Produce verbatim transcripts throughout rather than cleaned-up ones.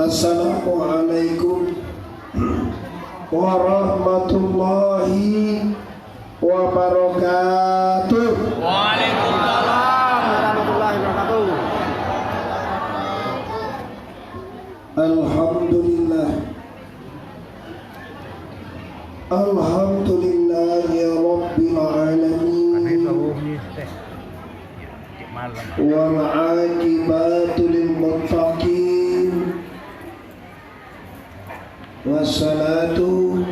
Assalamualaikum warahmatullahi wabarakatuh. Waalaikumsalam warahmatullahi wabarakatuh. Alhamdulillah. Alhamdulillahi Rabbil Alamin. Wal aqibatu lil muttaqin. Wassalatu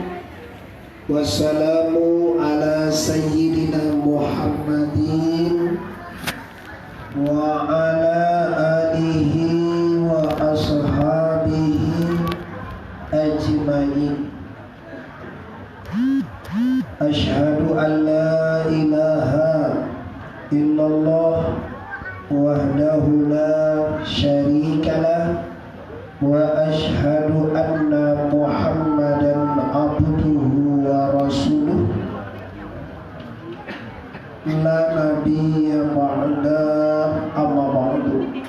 wassalamu ala sayyidina Muhammadin wa ala alihi wa ashabihi ajmain. Asyhadu an la ilaha illallah wahdahu la syarikalah, wa asyhadu anna Muhammadan abduhu wa rasuluh, la nabiyya ba'da, amma ba'du.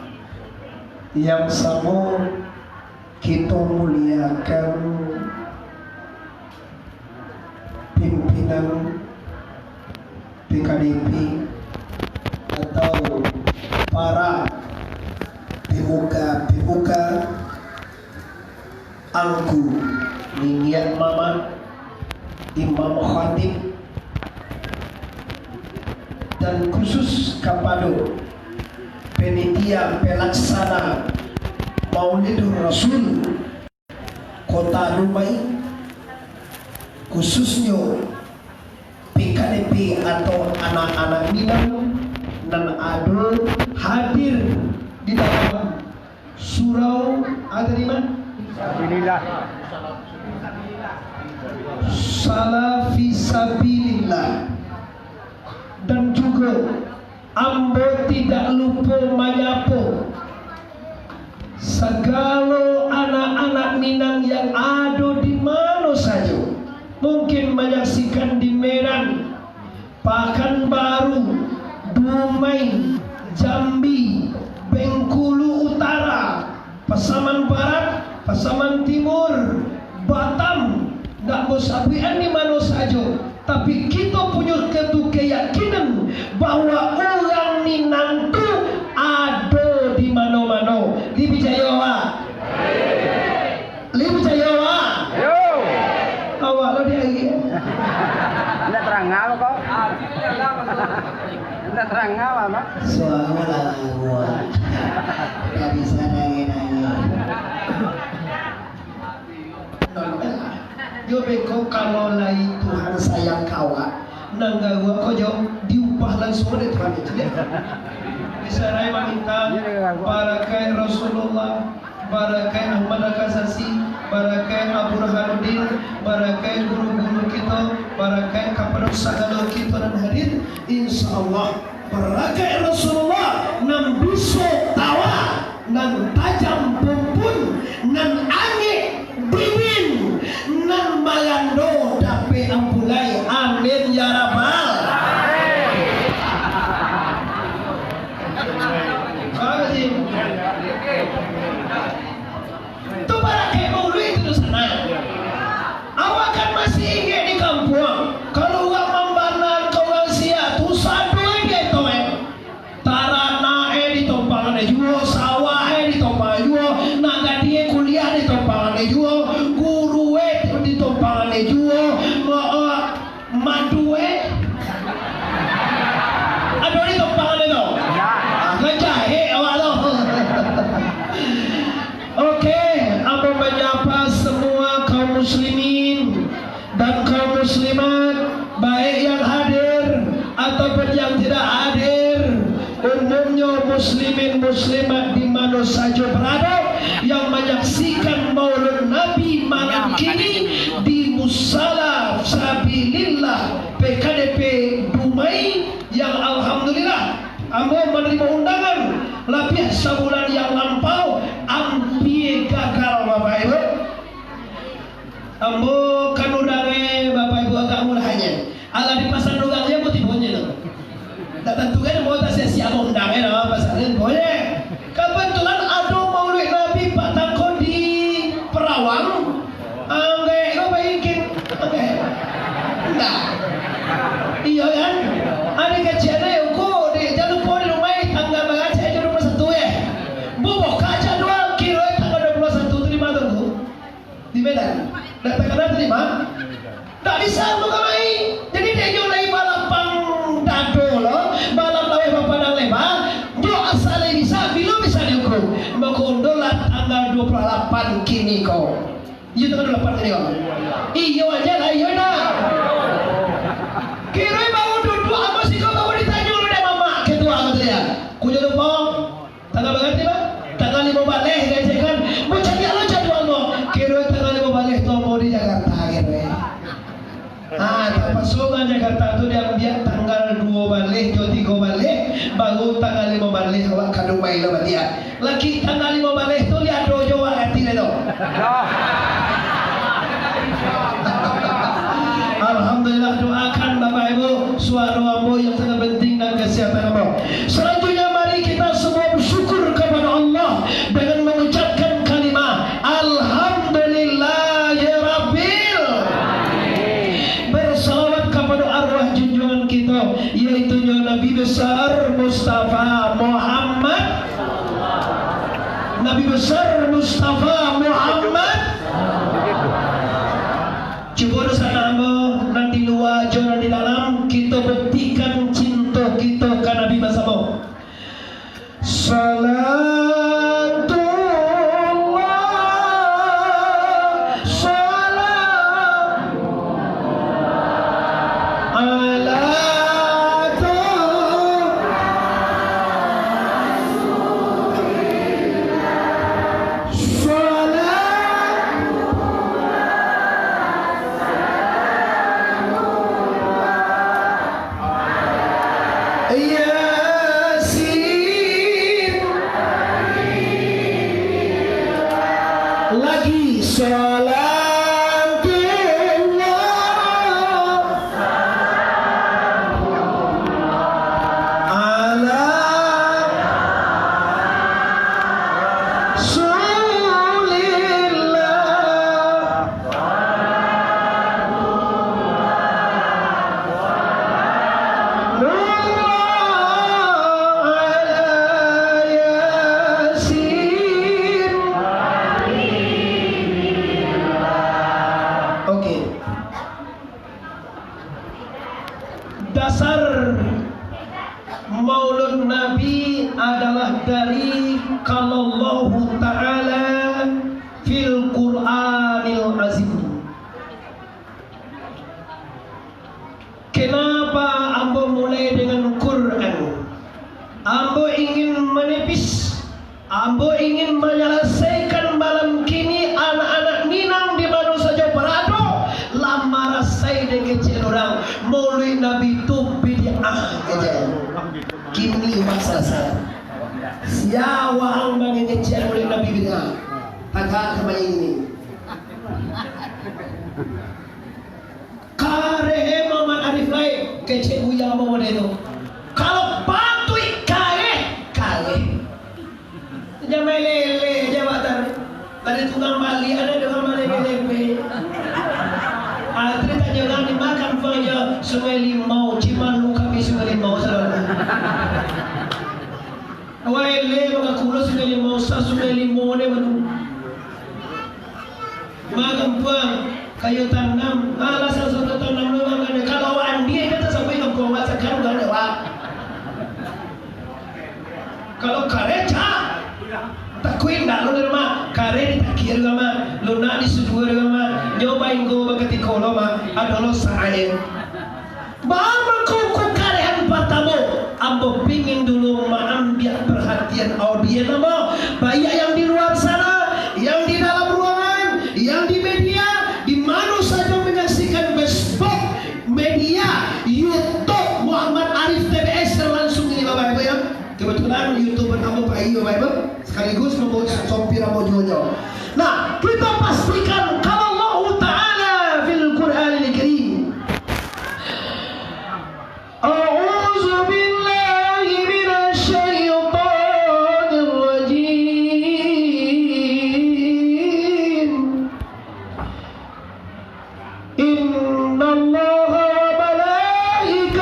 Yang samo kito muliakan pimpinan P K D P atau para pemuka-pemuka, angku, niniak mamak, imam khatib, dan khusus kapado panitia pelaksana Maulidur Rasul Kota Dumai, khususnyo P K D P atau anak-anak Minang nan ado hadir di dalam surau, atau di mana? Alhamdulillah. Sala fisabilillah. Dan jugo ambo tidak lupo manyapo sagalo anak-anak Minang yang ado di mano sajo, mungkin manyaksikan di Medan, Pakanbaru, Dumai, Jambi, Bengkulu Utara, Pasaman Barat, Pasaman Timur, Batam, ndak ambo sabuikan di mano sajo, tapi kito punyo ketu keyakinan bahwa urang Minang tu ado di mano-mano. Lai picayo awak? Lai picayo awak? Yo. Awak lo di ari. Ndak tarangah kok. Ndak tarangah, Mak. Suara lah gua. Ndak bisa nangih-nangih. Yo beko, kalau lai Tuhan sayang ka awak, nan garuak ko jo diupah langsuang dek Tuhan itu, yo. Disarai maminta barakaik Rasulullah, barakaik Ahmad Al-Ghazali, barakaik Abu Burhanuddin, barakaik guru-guru kito, barakaik kapado sagalo kito nan hadir, insya Allah. Barakaik Rasulullah nan biso tawa, nan tajam pumpun, nan angek dingin, nan marando dapek ampulai. Amin ya rabbal. Amin. Tu barakaik maulid tu, Sanak. Awak kan masih ingek di kampuang. Kalau urang Mambanan, ka urang Siak tu, sado e di eto e. Taranak e ditompangan e juo, sawah e ditompangan juo, nak gadih e kuliah ditompangan e juo, guru e ditompangan e juo, ma-, eh, Madu, eh? Ado di tompang ado tu? Ya. Ah, kan jahek awak tu. Oke, ambo manyapa semua kaum muslimin dan kaum muslimat, baik yang hadir ataupun yang tidak hadir. Umumnyo muslimin muslimat di mano sajo barado, yang manyaksikan Maulud Nabi malam kini di Musala Sabilillah P K D P Dumai, yang alhamdulillah, ambo manarimo undangan labiah sabulan yang lampau, ampia gagal, Bapak Ibu. Ambo kan undangan Bapak Ibu agak murah aja. Alah dipasan urang je, buti bunyi tu. Ndak tantu kan, mau tak siap-siap mau undangan, nama pasangan, boleh. Kebetulan ado Maulid Nabi Pak Tangko di Iyo kan? Ari kecek ado yang ko, dek, jan lupo di rumah, tanggal bara cek ajo duo puluah satu, eh. Bubukak jadwal, kiro tanggal duo puluah satu tu di ma tu? Di Medan. Dak takana tu di ma? Dak bisa ambo kamari. Jadi, dek nyo lai balapang dado lo, balam laweh bapadang leba, nyo asa lai bisa, bilo bisa diukur. Mako, undualah tanggal duo puluah lapan kini ko. Iyo, tanggal duo puluah lapan tadi, Bang. Iyo aja lah, iyo nak. Kiro baru duduak, ambo siko baru ditanyo dek mamak ketua ko tadi, ya. Kunyo lupo, tanggal bara tadi, Bang? Tanggal limo baleh, kecek kan. Ambo caliak lo jadwal ambo. Kiro tanggal limo baleh tu ambo di Jakarta, kiro. Ah, tapaso ka Jakarta tu diambiak tanggal duo baleh jo tigo baleh, baru tanggal limo baleh awak ka Dubai lo baliak. Laki tanggal limo baleh tu, liado jo awak ati lai tu. Alhamdulillah, doakan Bapak Ibu, suaro ambo yang sangat penting dan kesehatan ambo. Selanjutnya, mari kita semua bersyukur kepada Allah dengan mengucapkan kalimah, Alhamdulillahirabbil. Bersalawat kepada arwah junjungan kita, yaitu Nabi Besar Mustafa Muhammad. Nabi Besar Mustafa Muhammad. Cubo doh sanak ambo, nan di lua jo nan di dalam, kito buktikan cinto kito ka Nabi basamo. Salatullah, salam ala Taha Rasulillah. Salam Yasin. Lagi, salatullah ala Rasulillah. Oke. Dasar Maulud Nabi adalah dari Qalallahu Ta'ala fil Qur'anil Azim. Kenapa ambo mulai dengan Quran? Ambo ingin menipis, ambo ingin manyalasaikan malam kini, anak-anak Minang di mano sajo barado, lah marasai dek kecek urang, Maulid Nabi tu bid'ah, kecek. Kini mah salasai. Sia waang mangecek Maulid Nabi bid'ah? Tagak ka main ini. Kareh Muhammad Arif lai, kecek Buya Muhammad tu. Kalau patuik kareh, kareh. Jan main lele, jabatan. Tadi tukang bali, ado tukang bali lele. Antri tak jalan di makan pun aja Sungai Limau, Cimanuk kami Sungai Limau selalu. Wai le, maka kulo Sungai Limau, sa Sungai Limau ne manu. Magampuang, kayu tanam, alah salah satu tanam lo mangkana. Kalau awak andia kata sampai gampang awak sakan udah lewat. Kalau kareja, takuin dah lo di rumah, kare di takia juga mah, lunak di sudua juga mah, nyoba inggo bakatiko lo mah, ado lo sae. Baa mangko ko karehan patamo, ambo pingin dulu maambiak parhatian audien ambo, baiak yang di luar sana, yang di dalam ruangan, yang di media, di mano sajo manyaksikan Facebook, media, YouTube Muhammad Arif T B S yang langsung ini, Bapak Ibu, ya. Kebetulan YouTuber ambo pai, Bapak Ibu, sekaligus mambawa sopir ambo juo nyo. Nah, kita pastikan, qala Allahu Ta'ala fil Qur'anil Karim. A'udzu billahi minasy syaithanir rajim. Innallaha wa malaikatahu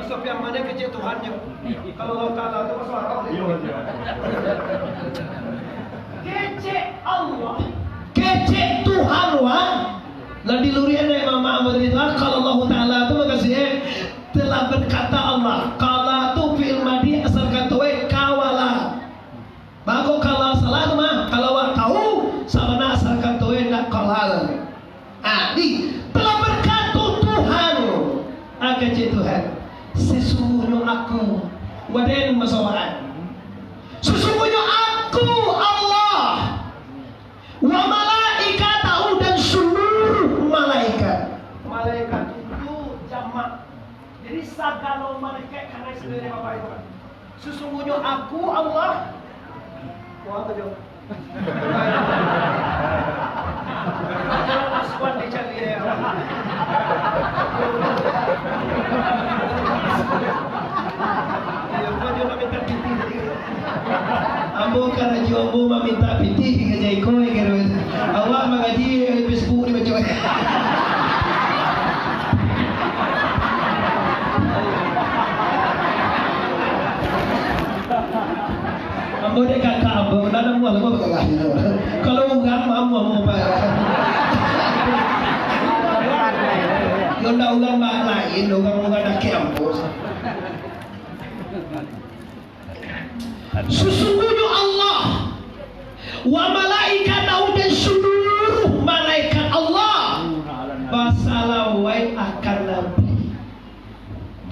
Tapi amanah kecek Tuhan jo. Kalau Allah Taala tu masuk akal. Kecek Allah. Kecek Tuhan, wan. Lah dilurian dek Imam Ahmad Ridha, kalau Allah Taala tu makasih, eh, telah berkata Allah. Qala tu fi'il madhi asal kato, eh, kawala. Mako, kalau salah tu mah, kalau awak tahu, sabana asal kato e ndak halal. Ah, di, telah berkata Tuhan, ah, kecek Tuhan, sesungguhnya aku, waden masawaan. Sesungguhnya aku Allah, wa malaikatahu, dan seluruh malaikat. Malaikat itu jamak. Jadi, sagalo malaikat kanai sendiri, Bapak Ibu. Sesungguhnya aku Allah. Wah, apa jo? Aswan dicari, ya. Ya, apa jo nak minta pitih tadi? Ambo karajo ambo maminta pitih ka Jaiko, ya, kiro. Awak mangaji, eh, Facebook ni baco. Ambo dek kakak ambo, nan amuah ambo bagalah. Kalau urang, amuah ambo bagalah. Yo ndak urang lain, urang-urang dakek ambo. Sesungguhnya Allah, wa malaikatahu, dan seluruh malaikat Allah, basalawat akan Nabi.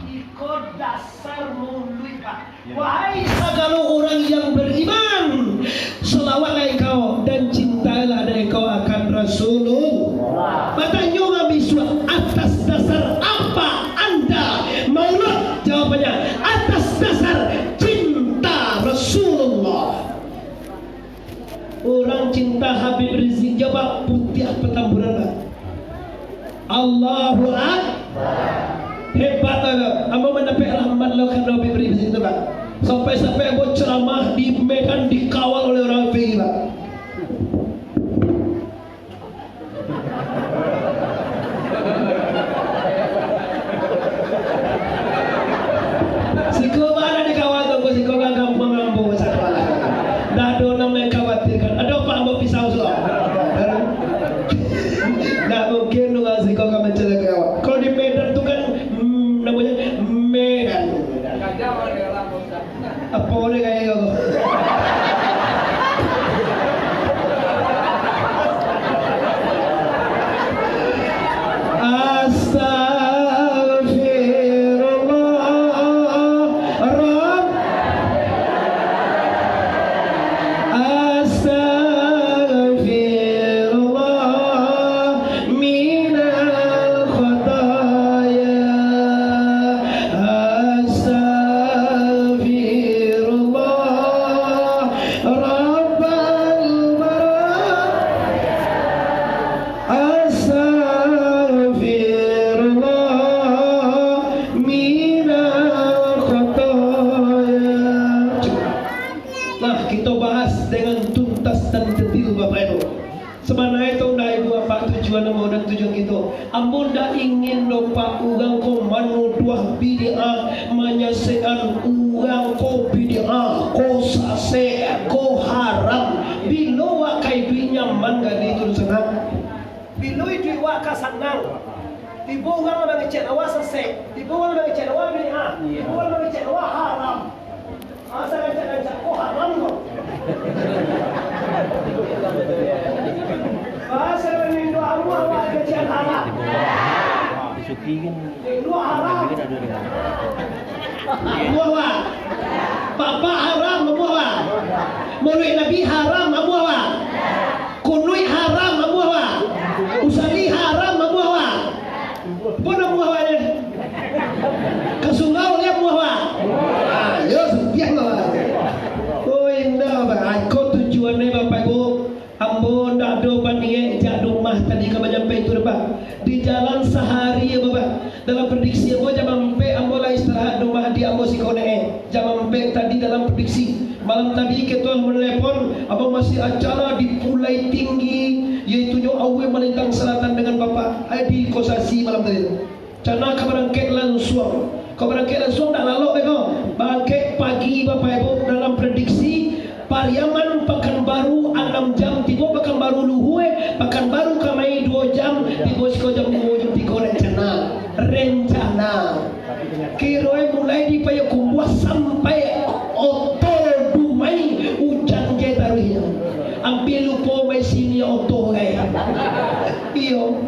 Iko dasar mauluik, Pak. Wahai sagalo urang yang beriman, salawatlah engkau dan cintalah engkau akan Rasulullah. Batanyo kami, atas dasar apa anda maulud? Jawabannya, atas dasar cinta Rasulullah. Urang cinta Habib Rizik, jawab putiah Patamburan, Pak. Allahu Akbar. Hebat, Pak. Ambo mandapek rahmat lo karano Habib Rizik tu, Pak. Sampai-sampai ambo ceramah di Medan dikawal oleh urang F P I, Pak. Siko bana di kawan tu, siko kan gampang ambo sakolah. Ndak ado nan mengkhawatirkan. Ado, Pak, ambo pisau sudah. Ndak mungkin urang siko ka mancaliakai awak. Kalau di Medan tu kan, mm, namonyo Medan. Apo boleh kayak gitu? Astagfirullah, Rabb-, astagfirullah. Minal khataya. Astagfirullah, Rabbal baraya. Astagfirullah, minal khataya. Nah, kita bahas dengan tuntas dan detail, Bapak Ibu. Sabananyo tu, ndak ibu apak tujuan ambo dan tujuan kito. Ambo ndak ingin doh, Pak, urang ko manuduah bid'ah, manyasekan urang ko bid'ah, ko sasek, ko haram. Bilo wak ka iduik nyaman gari tu sanang? Bilo iduik wak ka sanang? Tibo urang lah mangecek awak sasek, tibo urang lah mangecek awak bid'ah, tibo urang lah mangecek awak haram. Asa rancak-rancak ko haram ko. Bahasa Indo amuah awak kecil haram. Indo haram. Amuah awak. Bapak haram amuah awak. Maulid Nabi haram amuah awak. Kunuik haram amuah awak. Usali haram amuah awak. Pun amuah awak ni. Ka surau ni amuah awak. Ah, yo, sepiah lah. Oh, indak, Pak. Ako tujuannyo, Bapak Ibu. Ambo ndak ado baniaik jak rumah tadi ka manyampai tu, Pak. Di jalan sahari, Bapak. Dalam prediksi ambo, jam ampek ambo lah istirahat di rumah di ambo siko ne. Jam ampek tadi dalam prediksi. Malam tadi, Ketua menelepon, abang masih acara di Pulai Tinggi, yaitunyo Awe Malintang Selatan dengan Bapak Adi Kosasi malam tadi tu. Cana ka barangkek lansuang. Kau barangkek langsuang, dak lalok beko. Barangkek pagi, Bapak Ibu, dalam prediksi, Pariaman Pakanbaru anam jam tibo, Pakanbaru luhua, Pakanbaru kamari duo jam, tibo siko jam duo, jam tigo, rencana. Rencana. Kironyo mulai di Payakumbuah sampai Oto Dumai, ujan je taruihnyo. Ampia lupo mai sini oto, eh. Iyo.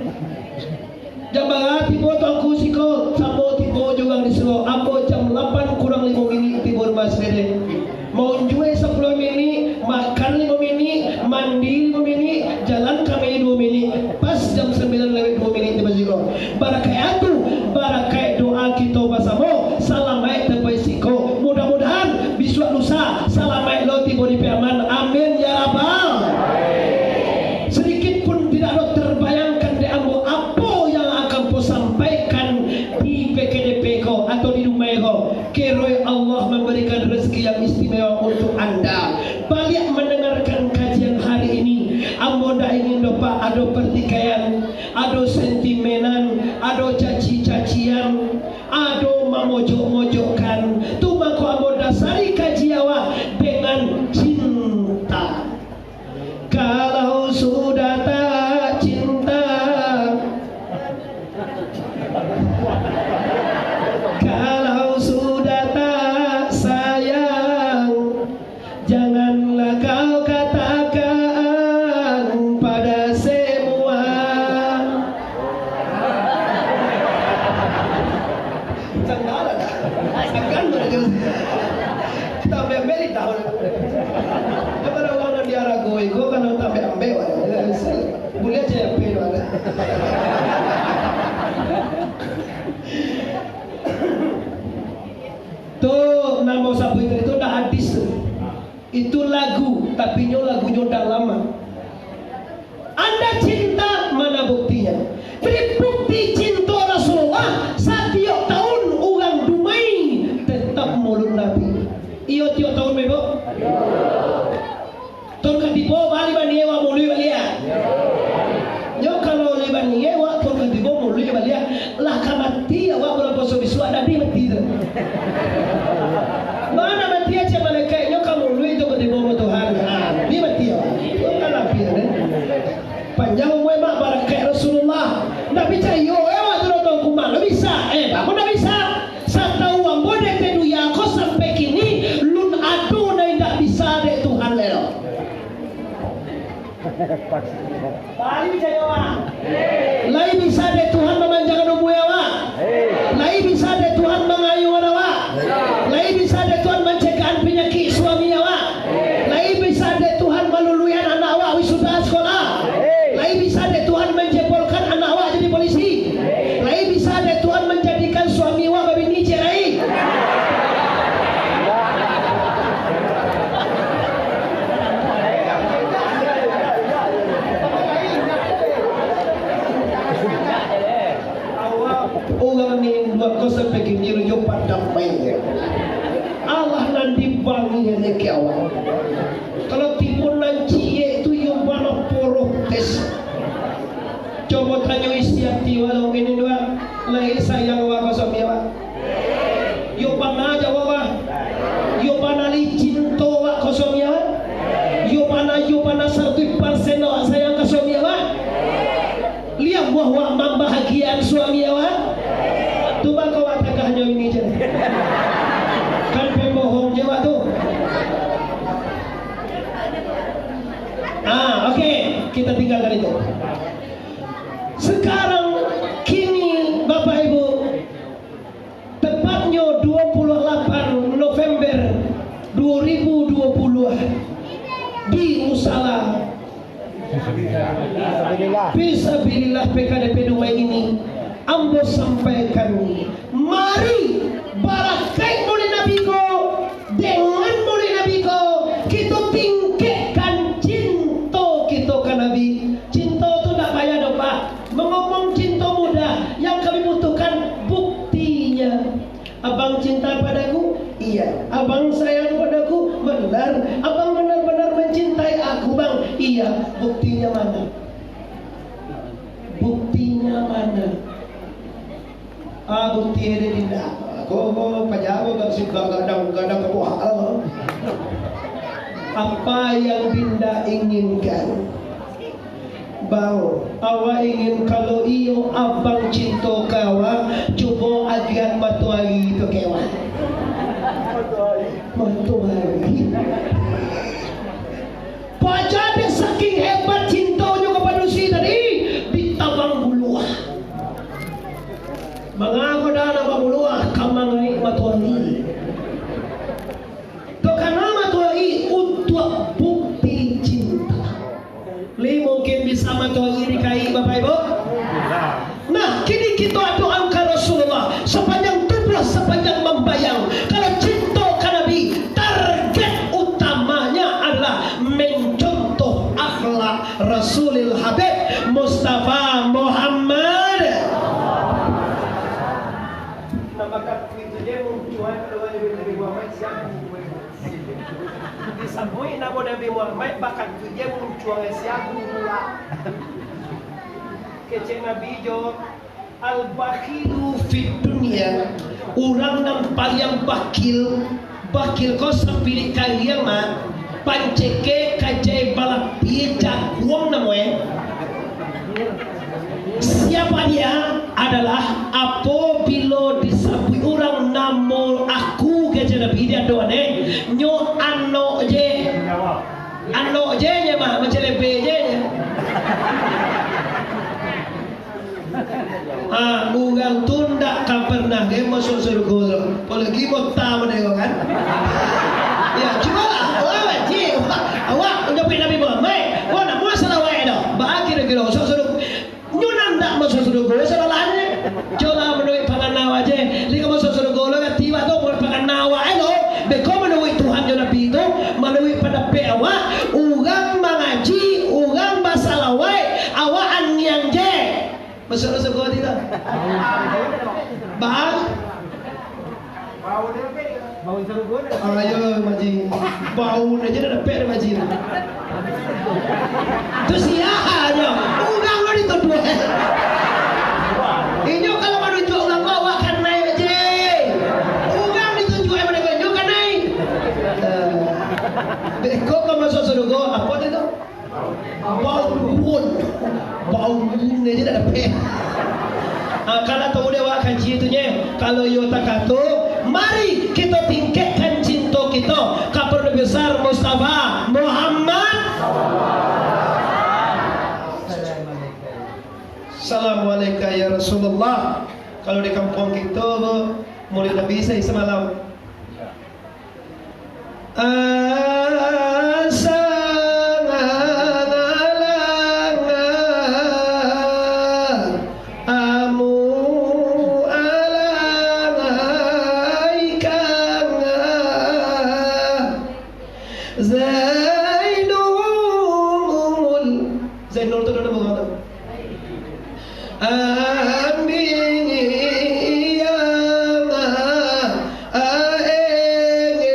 Jam bara tibo tu angku siko, samo tibo jo urang di siko. Ambo jam lapan kurang limo minik tibo rumah sadede. Maunjua sapuluah minik, makan limo minik, mandi limo minik, jalan kamari duo minik. Pas jam sambilan lewat duo minik tibo siko. Barakaik atu, barakaik doa kito basamo, salamaik sampai siko. Mudah-mudahan bisuak lusa salamaik lo tibo di Piaman. Amin ya rabbal. Sedikit pun tidak ado terbayangkan dek ambo apo yang akan ambo sampaikan di P K D P ko atau di Dumai ko. Kironyo Allah memberikan rezeki yang istimewa untuk anda. Baliak mendengarkan kajian hari ini, ambo ndak ingin doh, Pak, ado pertikaian, ado sentimenan, ado caci-cacian, ado mamojok-mojokkan. Tu mako ambo dasari kaji awak dengan cinta. Kalau sudah tak cinta, kalau sudah tak sayang, janganlah kau katakan pada semua. Sanggalan. Sanggalan aja. Kita ambil-ambil di tahun. Kepada orang yang diarago itu, kalau tak ambil-ambil, boleh aja yang pay doang. Tu namo sapu itu, itu dah hadis tu. Itu lagu, tapi nyo lagunyo dah lama. Anda cinta, mana buktinya? Beri bukti cinta Rasulullah, satiok tahun urang Dumai tetap maulud Nabi. Iyo, tiok tahun, Ibu? Tahun katibo, bali bani awak maulud baliak. Nyo kalau lai bani awak, tahun katibo maulud baliak. Lah ka mati awak bulan puaso bisuak, dah di mati tu. Mana mati aja malaikat, nyo ka maulud tu katibo mo Tuhan. Ah, di mati awak. Tu kan api tu, eh. Panjang umua, mak, barakaik Rasulullah. Ndak picayo, eh, awak tu nonton kumal. Bisa, eh, baa ndak bisa? Satau ambo dek Teduya ko sampai kini, lun ado nan indak bisa dek Tuhan lai lo. Lai bisa dek Tuhan mamanjangkan umua awak. Lai bisa dek Tuhan mangayuan awak. Lai bisa dek Tuhan mancegah panyakik suami awak. Lai bisa dek Tuhan maluluihan anak awak wisuda sekolah. Lai bisa dek Tuhan manjebolkan anak awak jadi polisi. Lai bisa dek Tuhan manjadikan suami awak babini ciek lai. Urang ni buat ko sampai kini, yo padam main. Alah nan dibangi ni ke awak. Kalau timun nan ciek tu, yo bana protes. Cobo tanyo isi ati awak, ini dua, lai sayang awak ka suami awak? Yo bana jawab awak. Yo bana lai cinto awak ka suami awak? Yo bana, yo bana saratuih persen awak sayang ka suami awak? Lai amuah awak mambahagiaan suami awak? Tu mako awak tagahnyo ini je. Kan pembohong je awak tu. Ah, oke, kita tinggalkan itu. Sekarang, kini, Bapak Ibu, tepatnyo dua puluh lapan November dua ribu dua puluh, di Musala Fisabilillah P K D P Dumai ini, ambo sampaikan, mari barakaik Maulid Nabi ko, dengan Maulid Nabi ko, kito tingkekkan cinto kito ka Nabi. Cinto tu ndak payah doh, Pak. Mangomong cinto mudah, yang kami butuhkan buktinya. Abang cinta padaku? Iya. Abang sayang padaku? Benar. Abang benar-benar mencintai aku, Bang? Iya. Buktinya mana? Buktinya mana? Ah, bukti ada di dalam. Ko, ko, pajago ka situ, gadang, gadang ka buah. Apa yang Dinda inginkan? Bang, awak ingin, kalau iyo abang cinto ka awak, cubo agiahan matoari tu ka awak. Matoari. Paja dek saking hebat cintonyo kapado si tadi, ditabang buluah. Mangago dah nak babuluah ka mangaik matoari. Takana matoari untuak bukti cinta. Li mungkin bisa matoari dikaik, Bapak Ibu? Nah, kini kito doakan Rasulullah sapanjang tubuah, sapanjang mambayang. Kalau cinto ka Nabi, target utamanya adalah mencontoh akhlak Rasulil Habib Mustafa Muhammad. Nah, maka itu dia muncuan kalau ada Nabi Muhammad siapa? Disabuik namo Nabi Muhammad, bakatu je muncuang siagu pula. Kecek Nabi jo, "Al-bakhilu fid dunya," urang nan paliang bakil, bakil ko sapirik kariang mah, pancekek kajai balapie jaguang namo e. Siapa dia? Adalah apobilo disabuik urang namo aku, kecek Nabi, di adoan e, nyo anok je. Anok je nyo mah, macam lebe je nyo. Ah, urang tu ndak ka pernah ge masuk surga tu. Apolagi mota model kan. Ya, cubolah. Awak wajib. Awak, awak nyabuik Nabi Muhammad. Awak nak muas salawat dah. Baa kiro-kiro masuk surga. Nyo nan ndak masuk surga, salahannyo. Colah manuruik pangana awak je. Lai ka masuk surga lo, gati awak tu, bukan pangana awak lo. Beko manuruik Tuhan jo Nabi tu, manuruik pandapek awak, urang mangaji, urang basalawat, awak angiang je. Masuk surga tidak? Bang? Ayo, Maji. Bau aja dah dapek dah, Maji. Tu sia aja. Urang lo dituduah. Inyo kalau manunjuak urang ko, awak kanai, Maji. Urang ditunjuak urang ko, inyo kanai. Eh, beko ka masuk surga, apo tu? Bau buun. Bau buun aja dah dapek. Ah, kalau tahu dek awak kaji tu nye, kalau iyo takato, mari kito tingkekkan cinto kito ka Perdana Besar Mustafa Muhammad. Assalamualaikum ya Rasulullah. Kalau di kampung kito, mulai Nabi saya semalam. Asa ngalanga, amu alanga ikanga, Zainul, Zainul tu nama orang tu? Ambing iya ma aenge.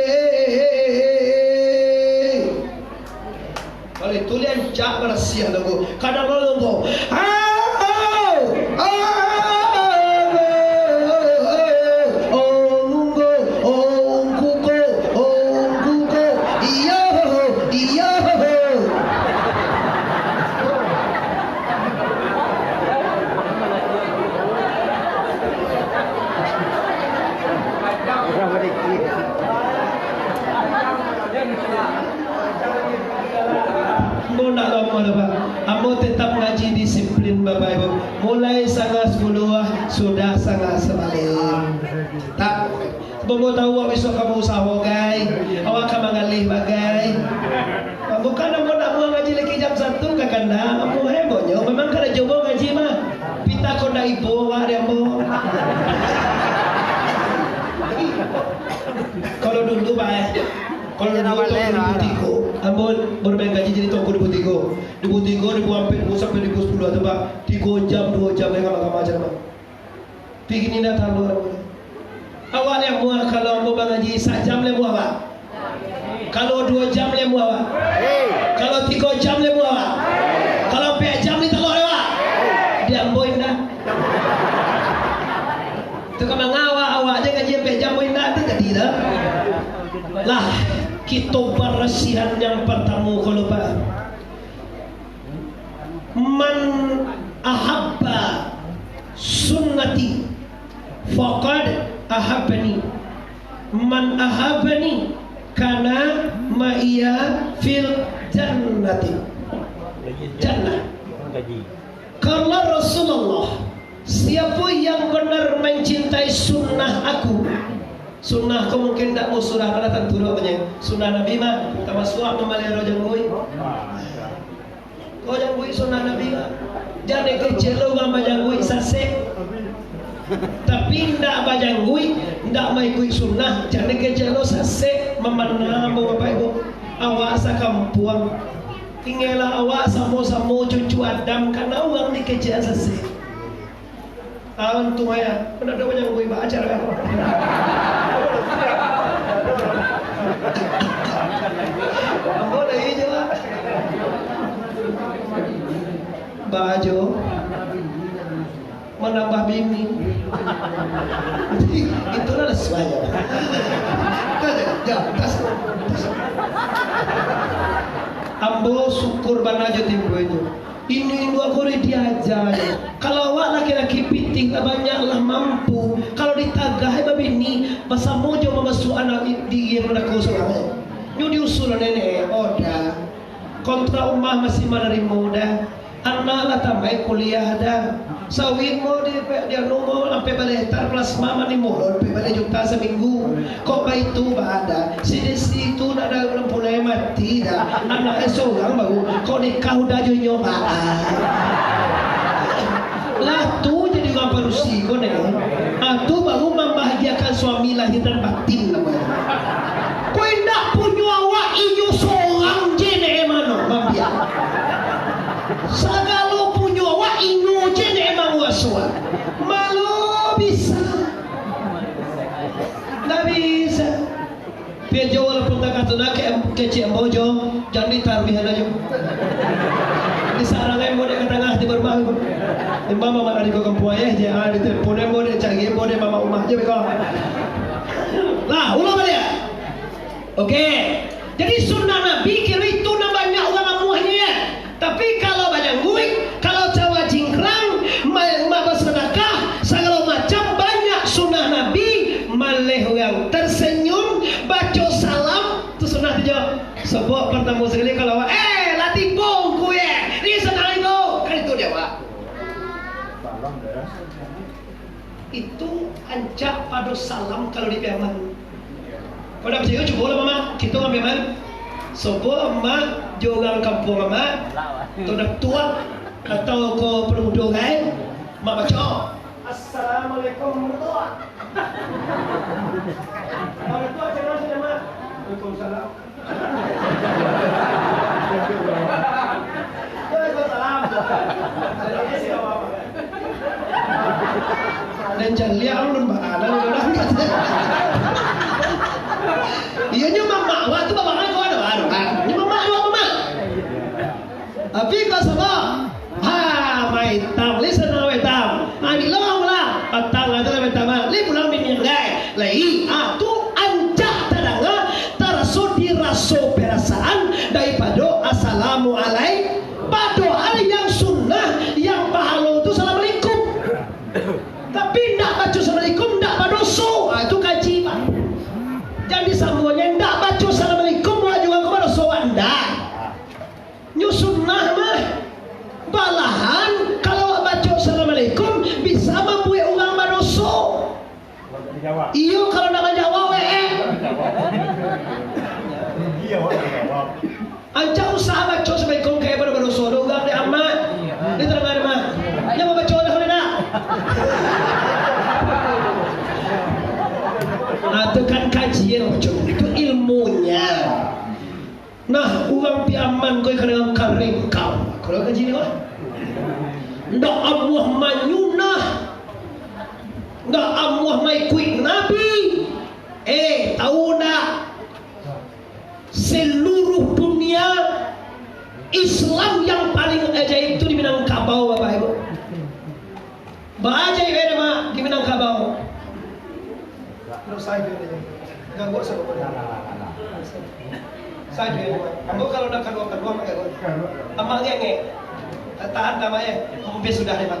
Kalau itu lian cak barasiah lagu. Kadang lalu ko. Au, au, au, au, onggo, ongkuko, ongkuko. Iyo, iyo. Ambo ndak lamo doh, Pak. Ambo tetap ngaji disiplin, Bapak Ibu. Mulai sangah sapuluah, sudah sangah sabaleh. Tak. Bobo tahu awak bisuak ka bausaho, gai. Awak ka manggaleh bagai. Bukan ambo nak buang ngaji lagi jam satu, kakanda. Ambo hebohnyo, memang kada jobo ngaji mah. Pita konda ibo awak di ambo. Kalau dulu, Pak, eh. Kalau dulu tahun dua ribu tiga, ambo baru main ngaji jadi tahun dua ribu tiga. Dua ribu tiga, dua ribu ampek, dua ribu sampai dua ribu sepuluh tu, Pak. Tiga jam, dua jam, dengan kamar-kamar aja, Pak. Pigini ndak tahu. Awak lai muah kalau ambo mangaji sajam lai muah, Pak? Kalau duo jam lai muah, Pak? Kalau tigo jam lai muah, Pak? Kalau ampek jam lai talok lai, Pak? Di ambo indak. Tu ka manga awak, awak je ngaji ampek Lah, kito barasiahan yang partamo ko lo, Pak. "Man ahabba sunnati faqad ahabbani. Man ahabbani kana ma'iya fil jannati." Jannah. Qala Rasulullah, "Siapo yang banar mancintai sunnah aku." Sunnah ko mungkin ndak musuh lah, tantu doh, sunnah Nabi mah, tamasuak mamaliaro jangguik. Ko jangguik sunnah Nabi mah. Jan dikecek lo urang bajangguik sasek. Tapi ndak bajangguik, ndak maikuik sunnah, jan dikecek lo sasek, mamana ambo Bapak Ibu. Awak sakampuang. Tinggalah awak samo-samo cucu Adam, kana urang dikecek sasek. Ah, untuang ya, pernah ada yang gue baca lah. Ambo dah hijau lah. Baju. Manambah bini. Itulah lah suaya. Dah, dah, dah, tas, tas. Ambo syukur bana jo timbuanyo. Indu-indu ko diaja. Kalau awak laki-laki pitih lah banyak lah mampu, kalau ditagah babini, basamo jo mamasuak anak di, di iyeh manako surang. Nyo diusul nenek, oh dah. Kontrak rumah masih manarimo dah. Anak lah tamaik kuliah dah. Sawit mo di, di anu mo, ampek baleh hektar plasma mani molot, ampek baleh juta saminggu. Kok baitu bada? Si Desi tu nak dalam pulai mati dah. Anaknya seorang baru. Kok nikah udah jo nyo baa? Lah tu jadi urang padusi ko neh. Ah, tu baru mambahagiakan suami lahir dan batin namonyo. Ko indak punyo awak inyo sorang je neh mano mambiak. Sagalo punyo awak inyo je neh manguaso. Malo bisa. Ndak bisa. Pian jo walaupun tagah tu nak ke-, kecek ambo jo, jan ditaruih aja jo. Disarang ambo dek ka tangah di rumah tu. Imbau mamak dari ko kampuang ayah je, ah, ditelepon ambo dek cari ambo dek mamak rumah je beko. Lah, ulang baliak. Oke. Jadi sunnah Nabi kiro itu nan banyak urang amuahnyo ya. Tapi kalau bajangguik, kalau cawa cingkrang, ma-, ma-, basadakah, sagalo macam banyak sunnah Nabi, maleh urang tersenyum, baco salam, tu sunnah tu jo. Sebab partamo sakali kalau awak, "Eh, lah tibo ngku, eh, ni sanang tibo." Kan itu jawab. Itu ancak pado salam kalau di Piaman. Kalau ndak picayo, cubolah, Mamak. Kito ka Piaman. Sobo Mamak jo urang kampuang Mamak, atau Datuk, atau ko Paduo Mudo, kan? Mak baco, "Assalamualaikum, Mak Datuk." Mak Datuk, acara macam mana, Mak? "Waalaikumsalam." Dan caliak alun baanak ni orang kata. Iya, nyo mamak awak tu bapak ko ado, ado, kan? Nyo mamak awak, mamak. Tapi kok sama? Ha, maitam, listen now, maitam. Ha, di lawang lah. Patang lah tu lah maitam, ha. Li pulang bini yang gai. Lai, ha, tu ancak tadanga, taraso diraso perasaan daripado assalamualaikum. Padohal yang sunnah, yang pahalo tu assalamualaikum. Tapi ndak baco assalamualaikum, ndak badoso. Ha, tu kaji, Pak. Jan disambuangnyo ndak baco assalamualaikum, buat juo ko badoso, ndak. Nyo sunnah mah. Malahan, kalau awak baco assalamualaikum, bisa mambuek urang badoso. Iyo, kalau ndak manjawab, eh, eh. Ancak usah baco assalamualaikum, kayak pada badoso. Ada urang dek amak. Dia terang ada mah. Dia mau baco dah, boleh tak? Ah, tu kan kajian, baco. Itu ilmunya. Nah, urang Piaman ko kadang karingkau. Kalau kaji ni, wah. Ndak amuah manyunah. Ndak amuah maikuik Nabi. Eh, tahu ndak? Seluruh dunia Islam yang paling ajaib itu di Minangkabau, Bapak Ibu. Baajaib, eh, Mak, di Minangkabau. Terus saya kira. Ganggu sabagai. Sajo, ambo kalau nak kaduo-kaduo, mak ganggu. Amak ngek-ngek. Tahan, tahan, eh. Ambo sudah deh, Pak.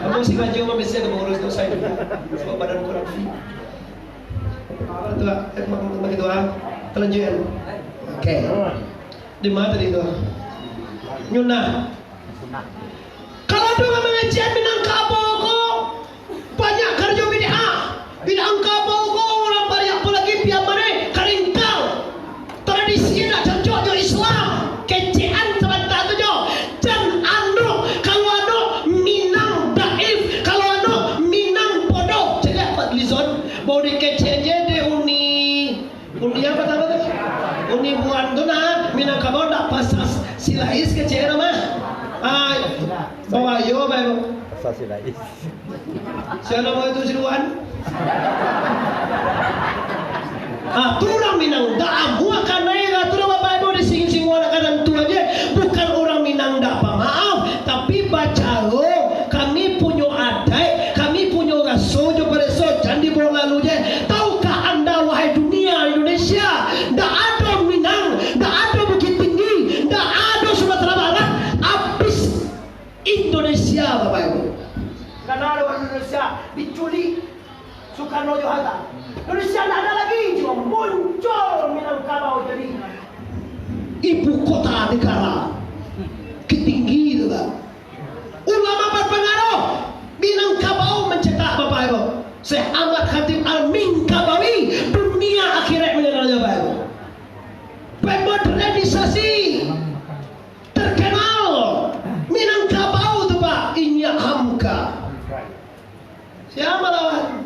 Ambo sengajo mambisiak ka pangurus tu, sajo. Sabab badan kurang fit. Apo tu, ah? Eh, mak, mak, mak, gitu, ah. Talanjuik, kan? Oke. Di ma tadi tu? Nyunah. Kalau ado urang mangajian Minangkabau ko, banyak karajo bid'ah. Minangkabau ko urang bariak, apolai Piaman, Karingkang. Tradisi indak cocok jo Islam. Kecekan sabanta tu jo. Jan anu, kalau anu Minang daif, kalau anu Minang bodoh. Caliak Fadlizon, bau dikecekan je dek Uni. Uni apo namo tu? Uni Buan tu nah, Minangkabau ndak pasal Silais kecek namo. Ah, bahayo bae. Pasal Silais. Sia namo itu si Buan? Ah, tu urang Minang, ndak amuah kanai lah tu lah, Bapak Ibu, disinggung-singgung anak gadang tu aja. Bukan urang Minang ndak pamaaf, tapi bacaro, kami punyo adaik, kami punyo raso jo pareso, jan dibaok lalu je. Tahukah anda, wahai dunia Indonesia, ndak ado Minang, ndak ado Bukittinggi, ndak ado Sumatera Barat, abih Indonesia, Bapak Ibu. Karano ado urang Indonesia diculik Soekarno jo Hatta. Indonesia ndak ado lai, cuma muncul Minangkabau jadi ibu kota negara. Bukittinggi tu, Pak. Ulama berpengaruh, Minangkabau mencetak, Bapak Ibu. Syekh Ahmad Khatib Al-Minangkabawi, dunia akhirat mengenalnya, Bapak Ibu. Pemodernisasi terkenal, Minangkabau tu, Pak, Inyiak Hamka. Sia lawan?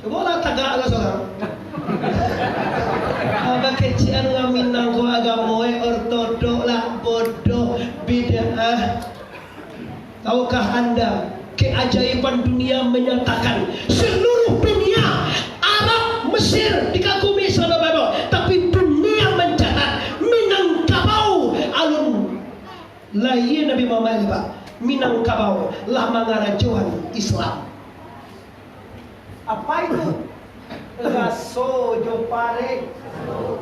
Cubolah tagak lah surang. Apo kecek urang Minang ko, agamo e ortodok lah, bodoh, bid'ah. Tahukah anda, keajaiban dunia menyatakan seluruh dunia, Arab, Mesir dikagumi sabagai, tapi dunia mencatat Minangkabau alun lahia Nabi Muhammad, Pak, Minangkabau lah mangarajoan Islam. Apa itu? Raso jo pareso.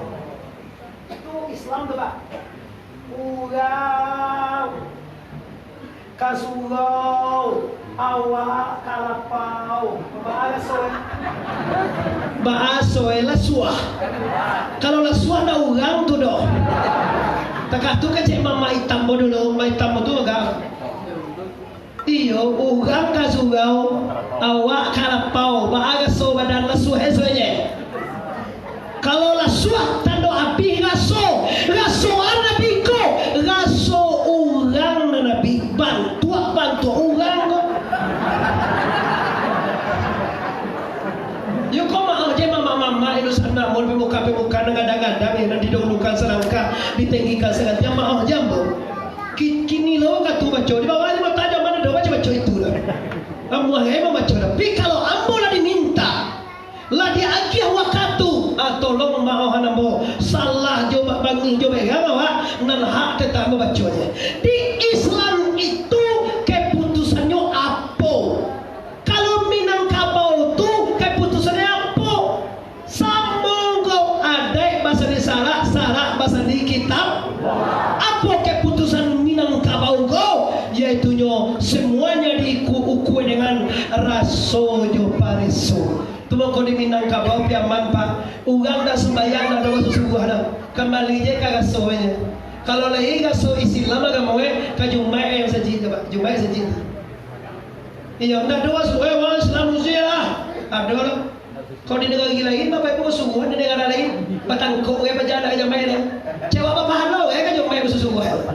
Itu Islam tu, Pak. Urang ka surau, awak ka lapau. Baa raso e? Baa raso e, lasuah. Kalau lasuah ndak urang tu doh. Takah tu kecek mamak itam ko dulu, mamak itam ko tu agak. Iyo, urang ka surau, awak ka lapau, baa raso badan lasuah e, suah je. Kalau lasuah, tando abih raso, raso a nan abih ko, raso urang nan abih, bantuak-bantuak urang ko. Yo ko maoh je mamak-mamak, insan nan mun pemuka-pemuka nan gadang-gadang, nan didahulukan salangkah, ditenggikan sagantiang, maoh je ambo. Ki-, kini lo wakatu baco, di bawah ni batanyo, mano ado baco-baco itu lah. Amuah gai mambaco, tapi kalau ambo lah diminta, lah diagiah wakatu, ah, tolong maohan ambo, salah jo ba-, bangih jo berang awak, nan hak tetap ambo baco je. Di Islam itu keputusannyo apo? Kalau Minangkabau tu keputusannyo apo? Samo ko adaik basandi sarak, sarak basandi kitab. Apo keputusan Minangkabau ko? Yaitunyo semuanya diuku-uku dengan raso jo pareso. Tu mangko di Minangkabau, Piaman, Pak, urang ndak sumbayang ndak ado basusuguah doh. Kambali je ka raso e. Kalau lai raso Islam agamo e, ka Jumaik e masajid, Pak. Jumaik masajid. Iyo, ndak ado suruah urang Islam muslim lah. Ado lah. Kalau di nagari lain, Bapak Ibu, suruah di nagara lain. Batangkok gai paja ndak ka jamaah lah. Cewek bapahalo gai ka jamaah basuruah.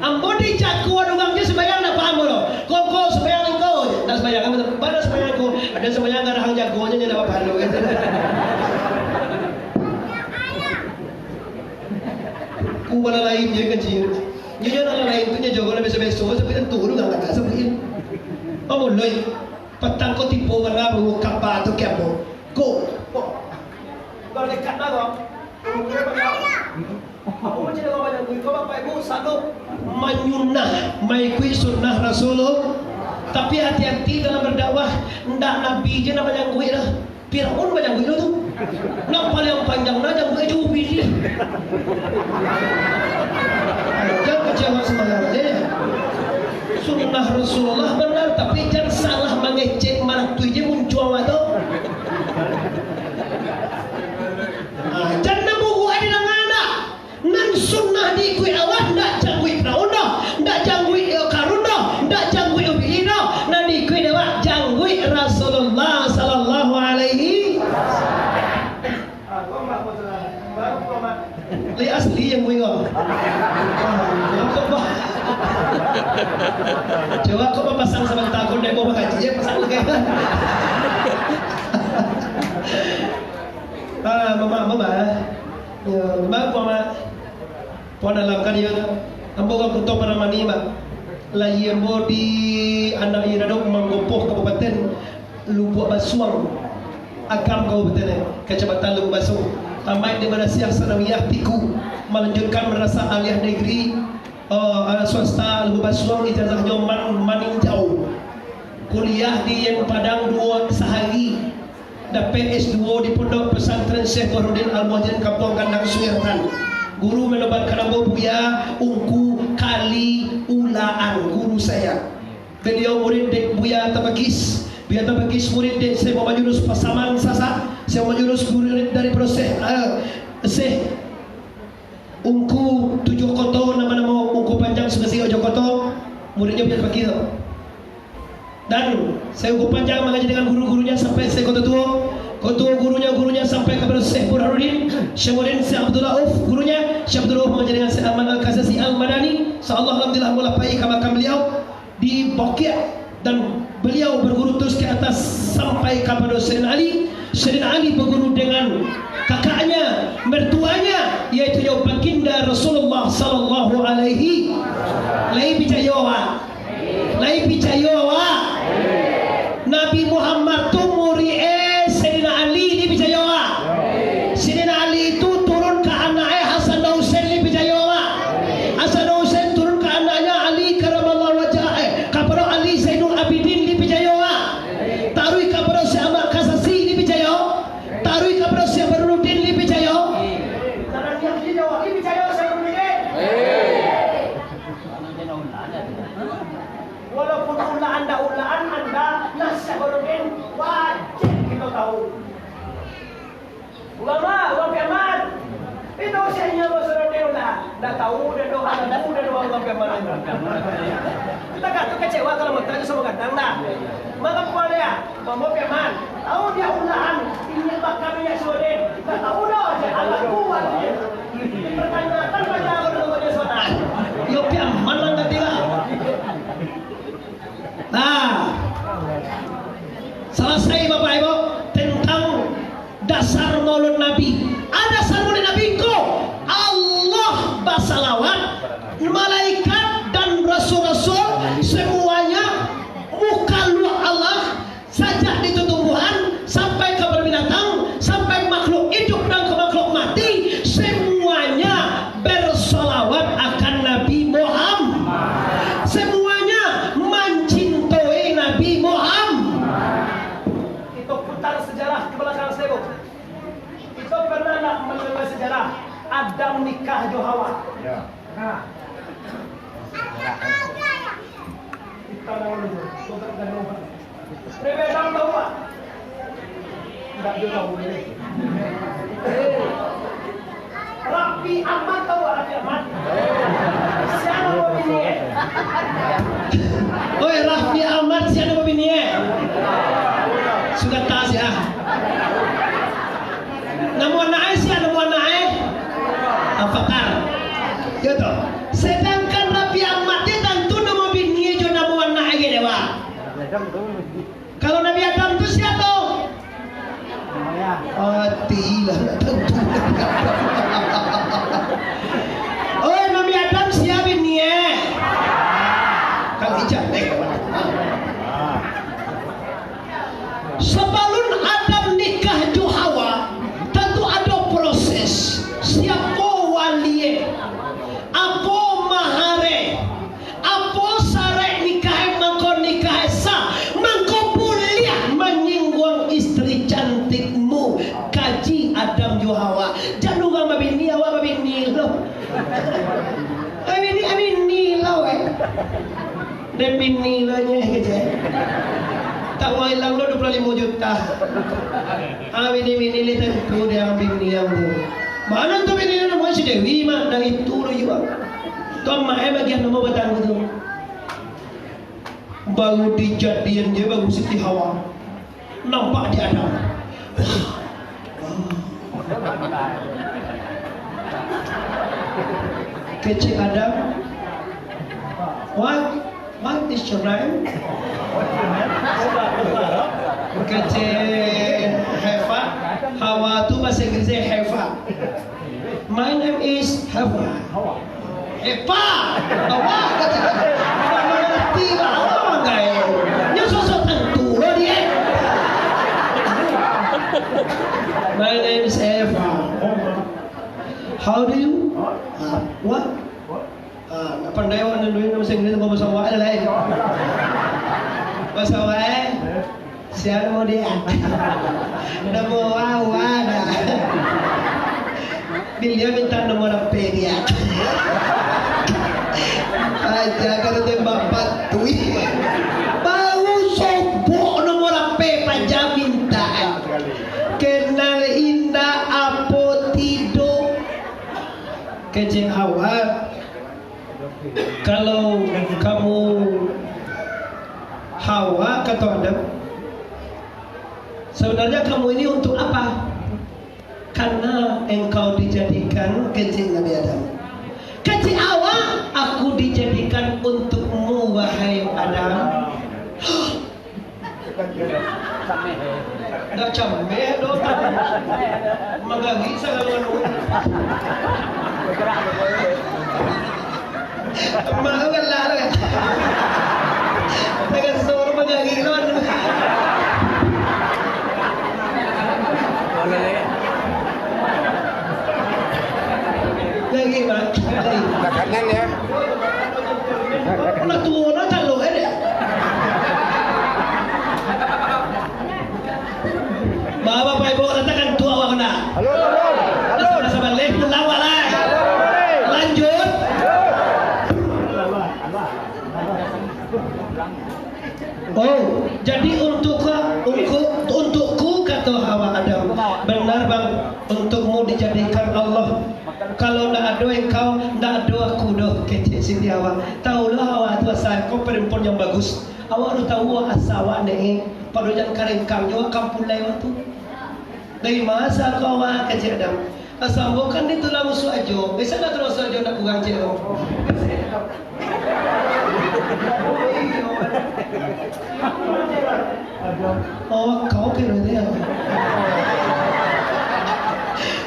Ambo di Cako ado urang je sumbayang ndak paham lo. Koko sumbayang ko, ndak sumbayang, bana sumbayang ko. Ado sumbayang garahang jago je ndak bapahalo gai. Ku bala lain je kaji. Nyo, nyo nan lain tu nyo jogo lah biaso-biaso, tapi tantu tu lah agak sabuik. Pamuloi, patang ko tibo bana baru kaba tu kiabo. Go. Go. Kalau dekat lah tu. Apo macam mana banyak duit? Kau Bapak Ibu sanggup manyunah, maikuik sunnah Rasulullah. Tapi hati-hati dalam berdakwah, ndak Nabi je nak banyak duit lah. Firaun bajangguik lo tu. Nan paliang panjang nah jangguik jo bini. Jan kecewa sumbayang, eh. Sunnah Rasulullah benar, tapi jan salah mangecek maratuih je muncuang awak tu. Ah, jan namuah di tangan dah. Nan sunnah diikuik awak, ndak jangguik Firaun doh, ndak jangguik, eh, Karun doh, ndak jangguik Ubili doh, nan diikuik dek awak jangguik Rasulullah sallallahu alaihi. Lai asli yang gue kau. Coba kau pasang sebentar, kau demo mengaji ya, pasang lagi. Ah, mama, mama. Ya, mama, mama. Puan dalam kan ya, ambo urang Kuto Paramani, Mak. Lahia ambo di Anak Iradok, Manggopoh, Kabupaten Lubuak Basuang, Agam Kabupaten, Kecamatan Lubuak Basuang. Tamaik di Madrasah Sanawiyah Tiku, malanjutkan Madrasah Aliyah Negeri, eh, swasta Lubuak Basuang, ijazahnyo man-, maninjau. Kuliah di Padang duo sahari. Dapek S duo di Pondok Pesantren Syekh Burhanuddin Al-Muhajirin Kampuang Gandang Suhertan. Guru manobatkan ambo Buya Ungku Kali Ulaan, guru saya. Beliau murid dek Buya Tabagis. Buya Tabagis murid dek Syekh Muhammad Yunus Pasaman Sasak. Syekh Muhammad Yunus murid dari Syekh, eh, Syekh Ungku Tujuah Koto, namo-namo Ungku Panjang Sungai Siok Jokoto, muridnyo Buya Tabagis tu. Dan Syekh Ungku Panjang mangaji dengan guru-gurunya sampai Syekh Koto Tuo, Koto Tuo gurunya, gurunya sampai kapado Syekh Burhanuddin, Syekh Burhanuddin, Syekh Abdul Rauf gurunya, Syekh Abdul Rauf mangaji dengan Syekh Ahmad Al-Kazasi Al-Madani. Insyaallah, alhamdulillah, ambo lah pai ka makam beliau di Baqi', dan beliau berguru terus ke atas sampai kapado Sayyidina Ali. Sayyidina Ali berguru dengan kakaknya, mertuanya, yaitu Baginda Rasulullah sallallahu alaihi. Lai picayo, Pak? Lai picayo awak? Nabi Muhammad tu murid e Sayyidina Ali, ni picayo awak? Sayyidina Ali tu turun ka anak e Hasan dan Husain, ni picayo awak? Hasan dan Husain turun ka anaknya Ali karamallahu wajhah, eh, kapado Ali Zainul Abidin, ni picayo awak? Taruih kapado Syekh Ahmad Kasasi, ni picayo? Taruih kapado Syekh Burhanuddin, ni picayo? Ni picayo Syekh Burhanuddin? Walaupun ulaan ndak ulaan anda, nasihat Burhanuddin wajib kito tahu. Ulama, Bang Piaman, kito usianyo Burhanuddin lah, ndak tahu dah doa, ndak tahu dah doa Bang Piaman. Kita kan tu kecewa kalau mentang sama kadang dah. Maka puan dia, Bang Piaman, tahu dia ulaan, ini bakal dia Burhanuddin, ndak tahu dah, jangan lakukan dia. Yo, pian manang tadi lah. Nah, salasai, Bapak Ibu, tentang dasar Maulud Nabi. Ada dasar Maulud Nabi ko, Allah basalawat, malaikat dan rasul-rasul, semuanya mukhaluak Allah, sajak di tutumbuhan sampai ka binatang, sampai makhluk iduik dan ka makhluk mati, semuanya bersalawat akan Nabi Muhammad. Semuanya mancintai Nabi Muhammad. Kita putar sejarah ke belakang sedikit. Kita pernah nak mendengar sejarah Adam nikah jo Hawa. Ya. Nah. Kita tahu dulu. Kita tahu. Nabi Adam tahu tak? Tidak juga boleh. Raffi Ahmad tahu tak Raffi Ahmad? Siapa bini, eh? Oi, Raffi Ahmad siapa bini, eh? Sudah tahu sih, ah. Namo anak e sia, namo anak e? Avatar. Gitu. Sedangkan Raffi Ahmad ti tantu namo bini e jo namo anak e ge dewa. Kalau Nabi Adam tu sia tu? Ati lah, nak tantu. Oi, Nabi Adam sia bini e? Kalau ijab, eh. Sabalun Adam nikah jo Hawa, tantu ado proses. Siapo walie? Apo mahar e? Apo saraik nikah e? Mangko nikah e sah, mangko buliah manyingguang istri cantik Dek bini lo nyo, kecek. Tak mau ilang lo dua puluh limo juta. Ah, bini-bini ni tantu dek bini yang tu. Mano tu bini lo, namo si Dewi mah, dari tu lo jua. Tu amak eh bagian nomor batang tu. Baru dijadian je, baru Siti Hawa. Nampak di Adam. Kecek Adam, "What? What is your name?" Kecek Heva, Hawa tu bahasa Inggrisnya Heva. "My name is Heva." "Epa, awak," kata dia. "Awak mangarati, bah, awak manggai. Nyo sosok tantu lo dia." "My name is Eva." "How do you?" "Ah, what?" "Ah, nak pandai awak nan duit bahasa Inggris, kau bahasa awak lah, eh." Bahasa awak, eh. Siapa dia? Namo awak dah. Beliau minta nomor H P dia. Aja kalau tembak patui. Baru sobok nomor H P paja minta. Kenal indak apo tido. Kecek Hawa. Kalau kamu Hawa, kata Adam, sebenarnya kamu ini untuk apa? Karena engkau dijadikan, kecek Nabi Adam. Kecek Hawa, "Aku dijadikan untukmu, wahai Adam." Dah cameh doh. Magagik sagalo anu. Malu kan lah tu kan. Dengan suara magagik tu anu. Lagi, Bang. Lagi. Makanan ya. Lah tuo no calo, eh, dek. Bapak, Bapak Ibu, katakan tuo awak kena. Halo, halo. Halo. Rasa baleh pulang, Wak, lai. Halo, halo. Lanjut. Oh, jadi untuk, untuk, untukku, kata Hawa Adam. Benar, Bang, untukmu dijadikan Allah. Kalau ndak ado engkau, ndak ado aku doh, kecek Siti Hawa. Tahulah awak tu asa ko perempuan yang bagus. Awak tu tahu asa awak ndak, eh. Pado jan karengkang jo kampung lai awak tu. Dari ma asa ko awak, kecek Adam? Asa ambo kan di tulang rusuk ajo. Biasa dah tulang rusuk ajo ndak kurang, cek, oh. Oh, kau kira dia.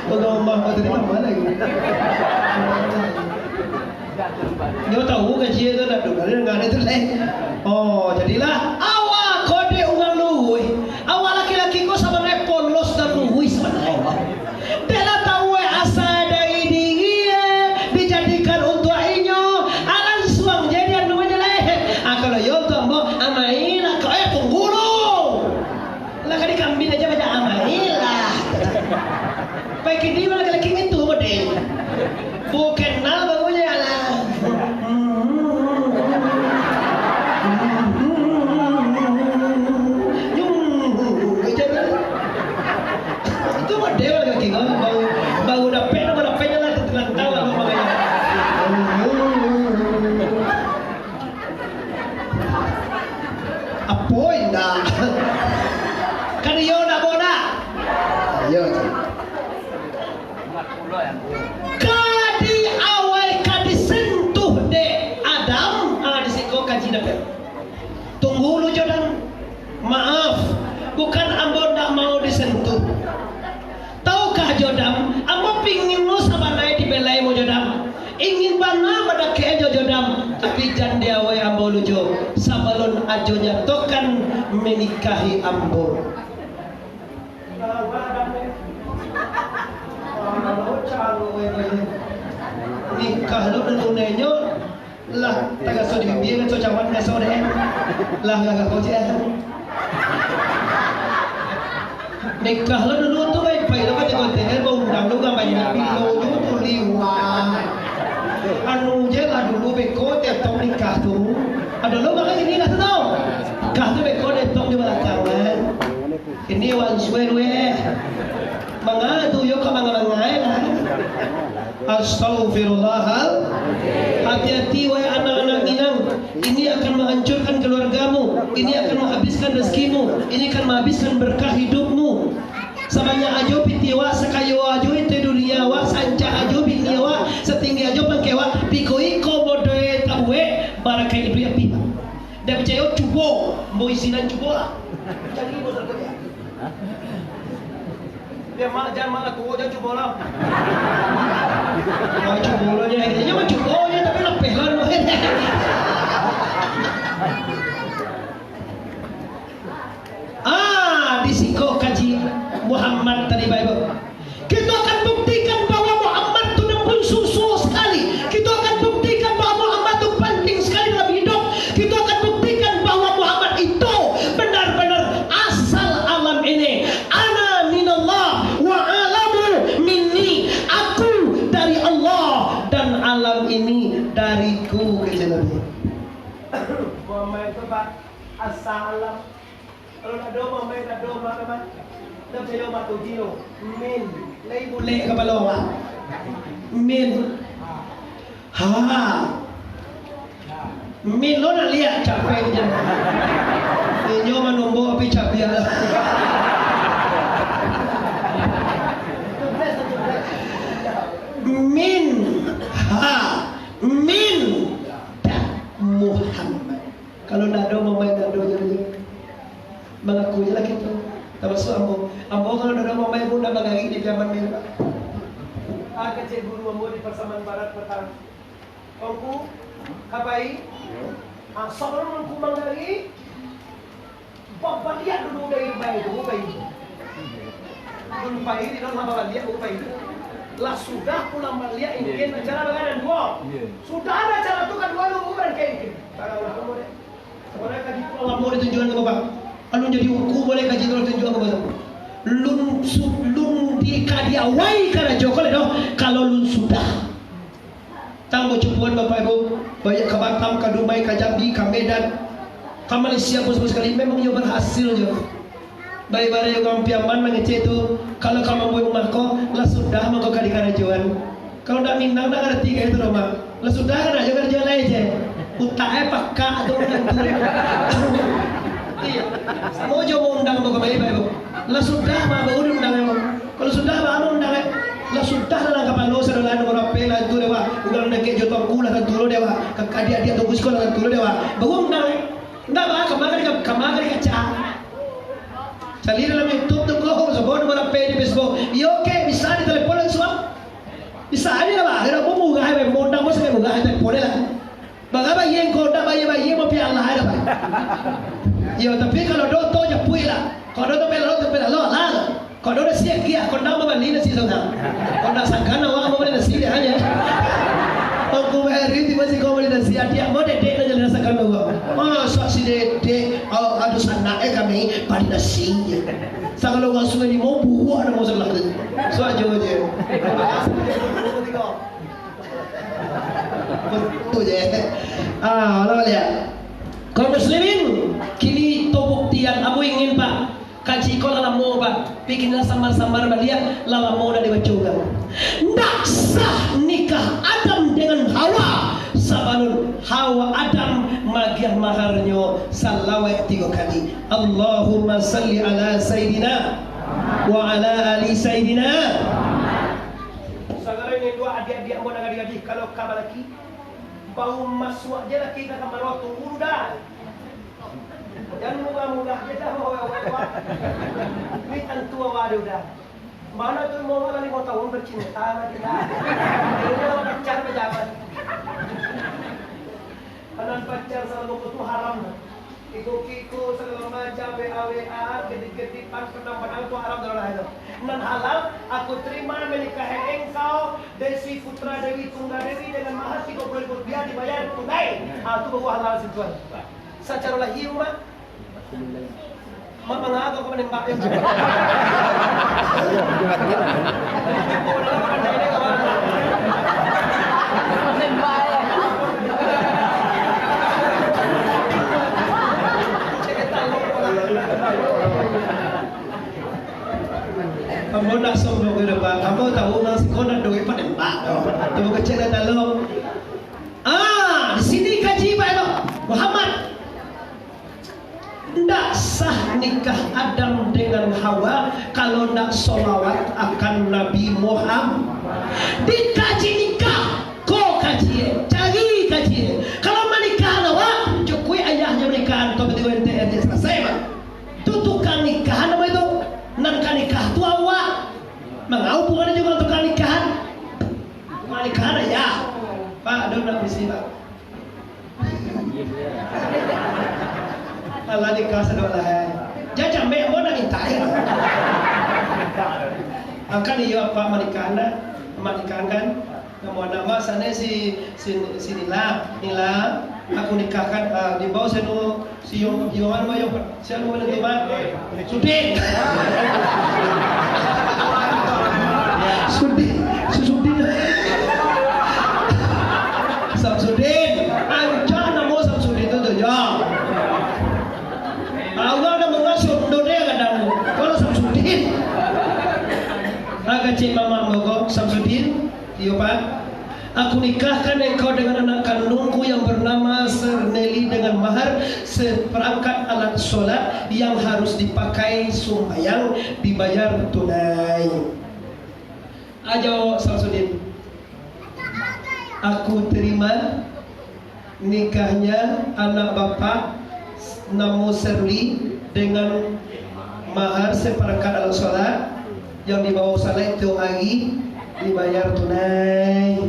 Kalau rumah kau tadi tambah lagi. Nyo tahu gaji tu nak dulu, ada tu lai. Oh, jadilah awak ko dek urang luruih. Awak laki-laki ko sabananyo polos dan luruih sabananyo. Dek lah tahu, eh, asa dari diri, eh, dijadikan untuak inyo, ah, langsuang jadi anu je lah, eh. Ah, kalau yo untuak ambo, amai lah kau, eh, tunggu lu. Lah ka dikambin aja macam amai lah. Pai kini malah laki-laki itu model. Bukan nal barunya lah. Itu model laki-laki kau, baru, baru dapek, baru dapek jalan terlantar lah makanya. Apo indak? Kan iyo ndak, bo, ndak? Iyo, cik. Ka di awai ka disentuh dek Adam, ah, di siko kaji dapek. Tunggu lu, Jodam. Maaf, bukan ambo ndak mau disentuh. Tahukah, Jodam, ambo pingin lo sabanai dibelai mo, Jodam. Ingin bana badakek jo, Jodam, tapi jan diawai ambo lu jo, sabalun ajo nyatokan menikahi ambo. Nikah lo dulu nenyo. Lah, tagaso di bibia kan so cawan biaso deh. Lah, lah, lah, kocek. Nikah lo dulu tu, baik, baik lo kan, tengok, tengok, baundang lo kan, banyak bilo tu, tu liwat. Anu je lah dulu, beko, tetap nikah tu. Ado lo manga ini lah tu tau. Kah tu beko detong di balakang, kan. Ini wan suwe luwe. Manga tu yo ka manga-manga lah. Astaghfirullah. Hati-hati wahai anak-anak Minang. Ini akan menghancurkan keluargamu. Ini akan menghabiskan rezekimu. Ini akan menghabiskan berkah hidupmu. Sabanyak ajo pitih awak, sakayo ajo ite dunia awak, sancak ajo bini awak, satinggi ajo pangkek awak, piko iko bodoe tabuek, barakaik diberi api. Dak picayo, cubo, ambo izinan cubo lah. Jadi, ambo salah kerja. Biar mak, jan mak lah tuo, jan cubo lah. Oh, cubo lah, nya, nya mah cubo, nya, tapi lapeh lah. Ah, di siko kaji Muhammad tadi, Bapak Ibu. Kita akan buktikan bahwa Muhammad tu nan pun susu sekali. Kita akan buktikan bahwa Muhammad tu penting sekali dalam hidup. Kita akan buktikan bahwa Muhammad itu benar-benar asal alam ini. Ana minallah wa alamu minni. Aku dari Allah dan alam ini dariku, kata Nabi. Muhammad itu, Pak, asal alam. Kalau ndak ado mamaik, ndak ado mama, ndak picayo mah tu, Gino. Min. Lai bulek kapalo awak. Min. Ha. Min lo nak liek capek je. Inyo manombok api cabiak lah. Min. Ha. Min. Dak Muhammad. Kalau ndak ado mamaik, ndak ado je. Mangaku je lah kito. Tamasuak ambo. Ambo kalau ndak ado mamaik pun ndak mangari di Piaman Merah. Ah, kecek guru ambo di Pasaman Barat patang. Tuangku, ka pai. Ah, sabalun Tuangku mangari, babaliak dulu dari rumah itu, pai. Alun pai, di dalam babaliak, pai. Lah sudah pulang baliak, ingkin acara bagadang duo. Sudah ada acara tu, kaduo lu barangkek ingkin. Kalau lah, kamu deh. Boleh kaji tu lamo ditunjuakan ka Bapak. Alun jadi ungku, boleh kaji tu ditunjuakan ka Bapak. Lun su-, lun di kadiawai karajo ko le doh, kalau lun sudah. Tang bacubuan Bapak Ibu, baiak ka Batam, ka Dumai, ka Jambi, ka Medan, ka Malaysia pun sama sakali, memang iyo barhasil jo. Baiak-baiak urang Piaman mangecek tu, kalau ka mambuek rumah ko, lah sudah mangko ka dikarajoan. Kalau ndak Minang, ndak ngarati ka itu doh, Mak. Lah sudah kan ajo karajo lai je. Utak e pakak tu urang tu. Iyo. Samo jo maundang tu ka Batam, Bapak Ibu. Lah sudah, Mak, baru diundang e, Mak. Kalau sudah, Mak, undang e. Lah sudah lah, kapalo sadolah nomor H P lah tu deh, Mak. Urang dakek jo Tuangku lah tantu lo deh, Mak. Ka adiak-adiak Tuangku siko lah tantu lo deh, Mak. Baru undang e. Ndak, Mak, kama ka di, kama ka dikacak. Cari dalam YouTube tu ko, sabo nomor H P di Facebook. Iyo, oke, bisa ditelepon langsung. Bisa aja lah, Bah. Kira pun murah, Bah. Mondang pun sangat murah, telepon lah. Bagaimana bayar kau, ndak bayar-bayar, mau piala ada, Bah. Yo, tapi kalau doto, japuik lah. Kalau doto, pelo, doto, pelo, lah. Kalau doto, siap, kiak. Kalau ndak, mau bali nasi, saudara. Kalau ndak sangkan, awak mau bali nasi, dia aja. Aku bayar duit, tiba si kau bali nasi, adiak, mau dedek, aja, ndak sangkan, awak. Masa si dedek, oh, aduh, sanak, eh, kami, bali nasi, ya. Sagalo urang Sungai Limau buruak namo salah tu. So ajo je. Batua je. Ah, ulang baliak. Kaum muslimin, kini tu buktian ambo ingin, Pak. Kaji ko lah lamo, Pak. Bikinlah samar-samar baliak, lah lamo ndak dibaco urang. Ndak sah nikah Adam dengan Hawa sabalun Hawa Adam magiah maharnyo salawat tigo kali. Allahumma salli ala Sayyidina wa ala ali Sayyidina. Sagalo nan dua adiak-adiak ambo nan gadih-gadih, kalau ka balaki, baru masuak je laki ka kamar awak, tunggu dulu dah. Jan murah-murah je dah, wah, wah, wah. Ni tantu awak dulu dah. Mano tu mau lah limo tahun bercinta sama kita. Ini lah pacar pejabat. Anan pacar sama buku tu haram. Kiko-kiko, sagalo macam, W A W A, gedik-gedik, pan-, padang-padang tu haram dalam lahir tu. Nan halal, aku terima menikahi engkau, Desi Putra Dewi Tunggal Dewi, dengan mahar tigo puluh ribu rupiah dibayar tunai. Ah, tu baru halal sentuhan. Sacaro lahir, Mak. Mak mangaga kau menembak dia. Menembak, ya. Ambo ndak sombong doh, Pak. Ambo tahu urang siko nan doh panembak doh. Tu kecek lah talo. Ah, di sini kaji, Pak, tu. Muhammad. Ndak sah nikah Adam dengan Hawa kalau ndak sholawat akan Nabi Muhammad. Dikaji nikah, ko kaji, cari kaji. Kalau manikah awak, cukuik ayah je manikah, atau betul N T R je selesai, Pak. Tu tukang nikahan namo itu. Nan ka nikah tu awak. Manga hubungan jo tukang nikahan? Tukang nikahan ayah. Pak, ado nak bisi, Pak. Alah, nikah sadonyo lah, eh. Jajambek ambo nak minta, eh. Angkan iyo, Pak, manikahan, manikahan kan. Namo anak mak sana si, si, si Nila, Nila, aku nikahkan, ah, di bawah senu, si Yong, Yong anu, Yong, si anu, mana tu, Mak? Sudin. Sudin, si Sudin. Samsudin, ancak namo Samsudin tu, tu, yo. Awak namo Samsudin kadang. Kalau Samsudin. Ah, kecek mamak ambo ko, Samsudin. Iyo, Pak. Aku nikahkan engkau dengan anak kandungku yang bernama Serneli dengan mahar seperangkat alat sholat yang harus dipakai sumbayang, dibayar tunai. Ajo Samsudin. Aku terima nikahnya anak bapak namo Serli dengan mahar seperangkat alat sholat yang dibawa sholat tiok hari dibayar tunai.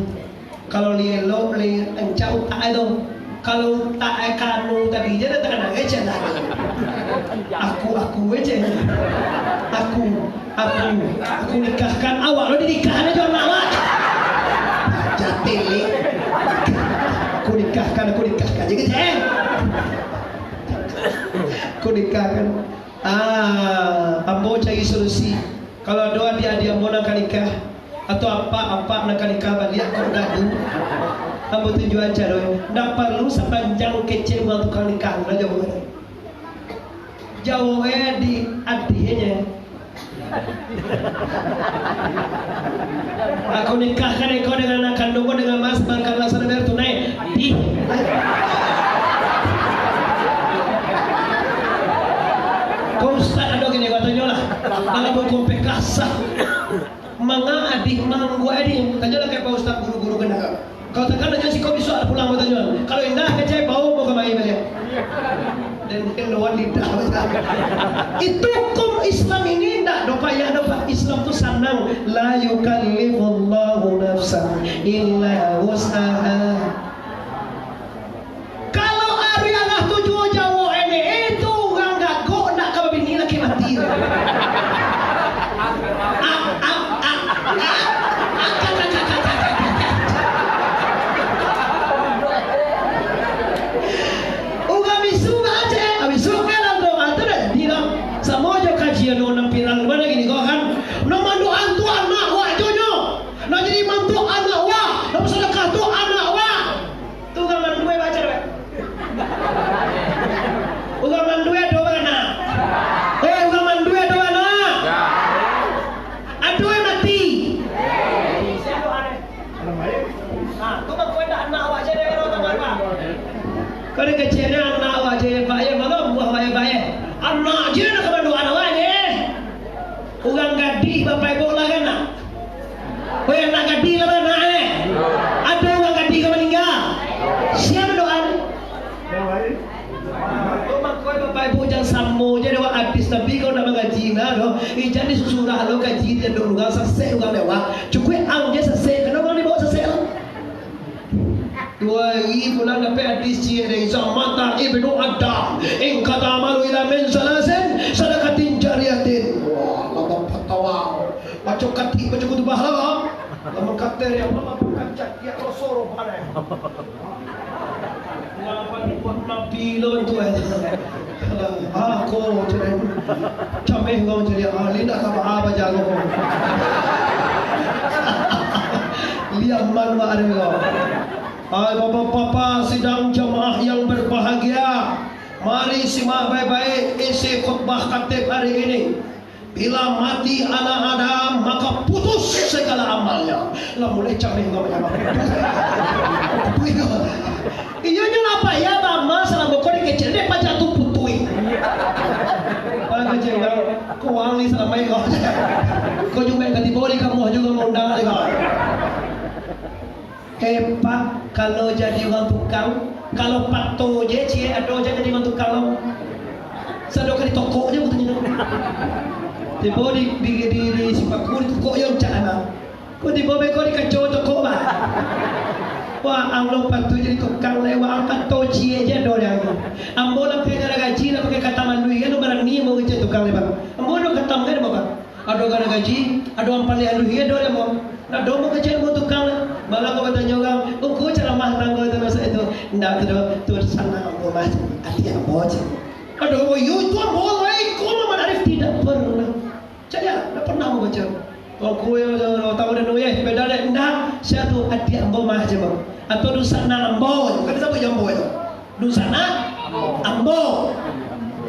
Kalau li elok, li encau tak ado. Kalau tak kanu tadi je dah takana kecek lah. Aku, aku kecek. Aku, aku, aku nikahkan awak lo dinikahkan ajo anak awak. Jatih, Lik. Aku nikahkan, aku nikahkan je kecek. Aku nikahkan. Ah, ambo cari solusi. Kalau ado adiak-adiak ambo nan ka nikah, atau apak-apak nan ka nikah baliak kok dagu, ambo tunjuakan caro. Ndak paralu sapanjang kecek urang tukang nikah tu lah jauah. Jauah di adiaknyo. Aku nikahkan engkau dengan anak kandungku dengan mas bangkal langsung bayar tunai. Di. Kau ustaz ado gini, kau tanyo lah. Dalam hukum P K sah. Manga adih, mangguai adih. Tanyo lah ka Pak Ustaz guru-guru kena. Kalau takana jan siko bisuak pulang batanyo. Kalau indak, kecek bawa mo kamari baliak. Dan keluar lidah. Itu hukum Islam ini indak do payah do, Pak. Islam tu sanang. La yukallifullahu nafsan illa wus'aha. Kalau ari alah tujuah jauah ini, itu urang gagok nak ka babini laki mati. Ak, ak, ak, ak. Urang bisu baca, bisu kalam doa tu dah jadi lah. Samo jo kajian urang viral mana gini kau kan. Nak mandoa tu anak wak jo nyo. Nak jadi mantu anak wak. Nak bersedekah tu anak wak. Tu urang mandua baca dek. Urang mandua ado baranak. Eh, urang mandua ado baranak. Ado yang mati. Nah, tu mangko indak anak awak je dek urang tambah. Kada keceknyo anak awak je, Pak, ya, malam buah bae-bae. Anak je nak ka mandua anak awak je. Urang gadih bapak ibu lah kan nak? Weh, anak gadih lah bana, eh. Ado urang gadih ka maningga. Sia mandoa? Bapak ibu jan samo je dek wak hadis Nabi, kau nak mangaji nah doh. Ijan disurah lo kaji di andung urang sasek urang dek wak. Cukuik ang je sasek, kana urang dibawa sasek lo. Dua hari pulang dapek hadis ciek dari Zamata Ibnu Adam. Ingkata amalu ila min salasin sadakatin jariyatin. Wah, lama patawang. Baco katik, baco kutubah lah. Lama kater yang lama berkacat, ya Rasul, pada. Ngapa ni buat Nabi lo tu, eh? Ah, ko jadi. Cameh kau jadi ahli nak sama apa jago. Liaman wak ada kau. Hai bapak-bapak sidang jamaah yang berbahagia. Mari simak baik-baik isi khutbah khatib hari ini. Bila mati anak Adam, maka putus segala amalnya. Lah mulai cameh kau macam apa? Iyo nyo lah payah bama salamo ko dikecek dek pajatuah putuih. Pala kecek kau, kau wang ni salamo ko. Kau jumek ka tibo di kamuah juo maundang dek kau. Eh, Pak, kalau jadi urang tukang, kalau pato je, ciek ado je jadi urang tukang lo. Sado ka ditokok je, butuh nyo. Tibo di, di, di, di sipaku, ditokok je uncak anak. Kok tibo beko dikaco tokok, Pak? Wah, ang lo patuik jadi tukang lai, wah, ang pato ciek je ado dek ang. Ambo lah kena gaji, lah pakai kata malu, kan, barani ambo kecek tukang lai, Pak. Ambo ado kata kan, Pak? Ado gana gaji, ado ampalih aluih, ado dek ambo. Nah, domo kecek ambo tukang lah. Malah kau batanyo urang, "Oh, kau ceramah tanggo itu masa itu." Ndak tu doh, tu sanak ambo mah, ati ambo je. Ado, oh, iyo, itu ambo lah, eh, kau Muhammad Arif tidak pernah. Caya, ndak pernah ambo baca. Kau kue, tahu dah, eh, beda dek. Ndak, sia tu ati ambo mah je, Bang. Atau dunsanak ambo, kan siapa yang ambo itu? Dunsanak ambo,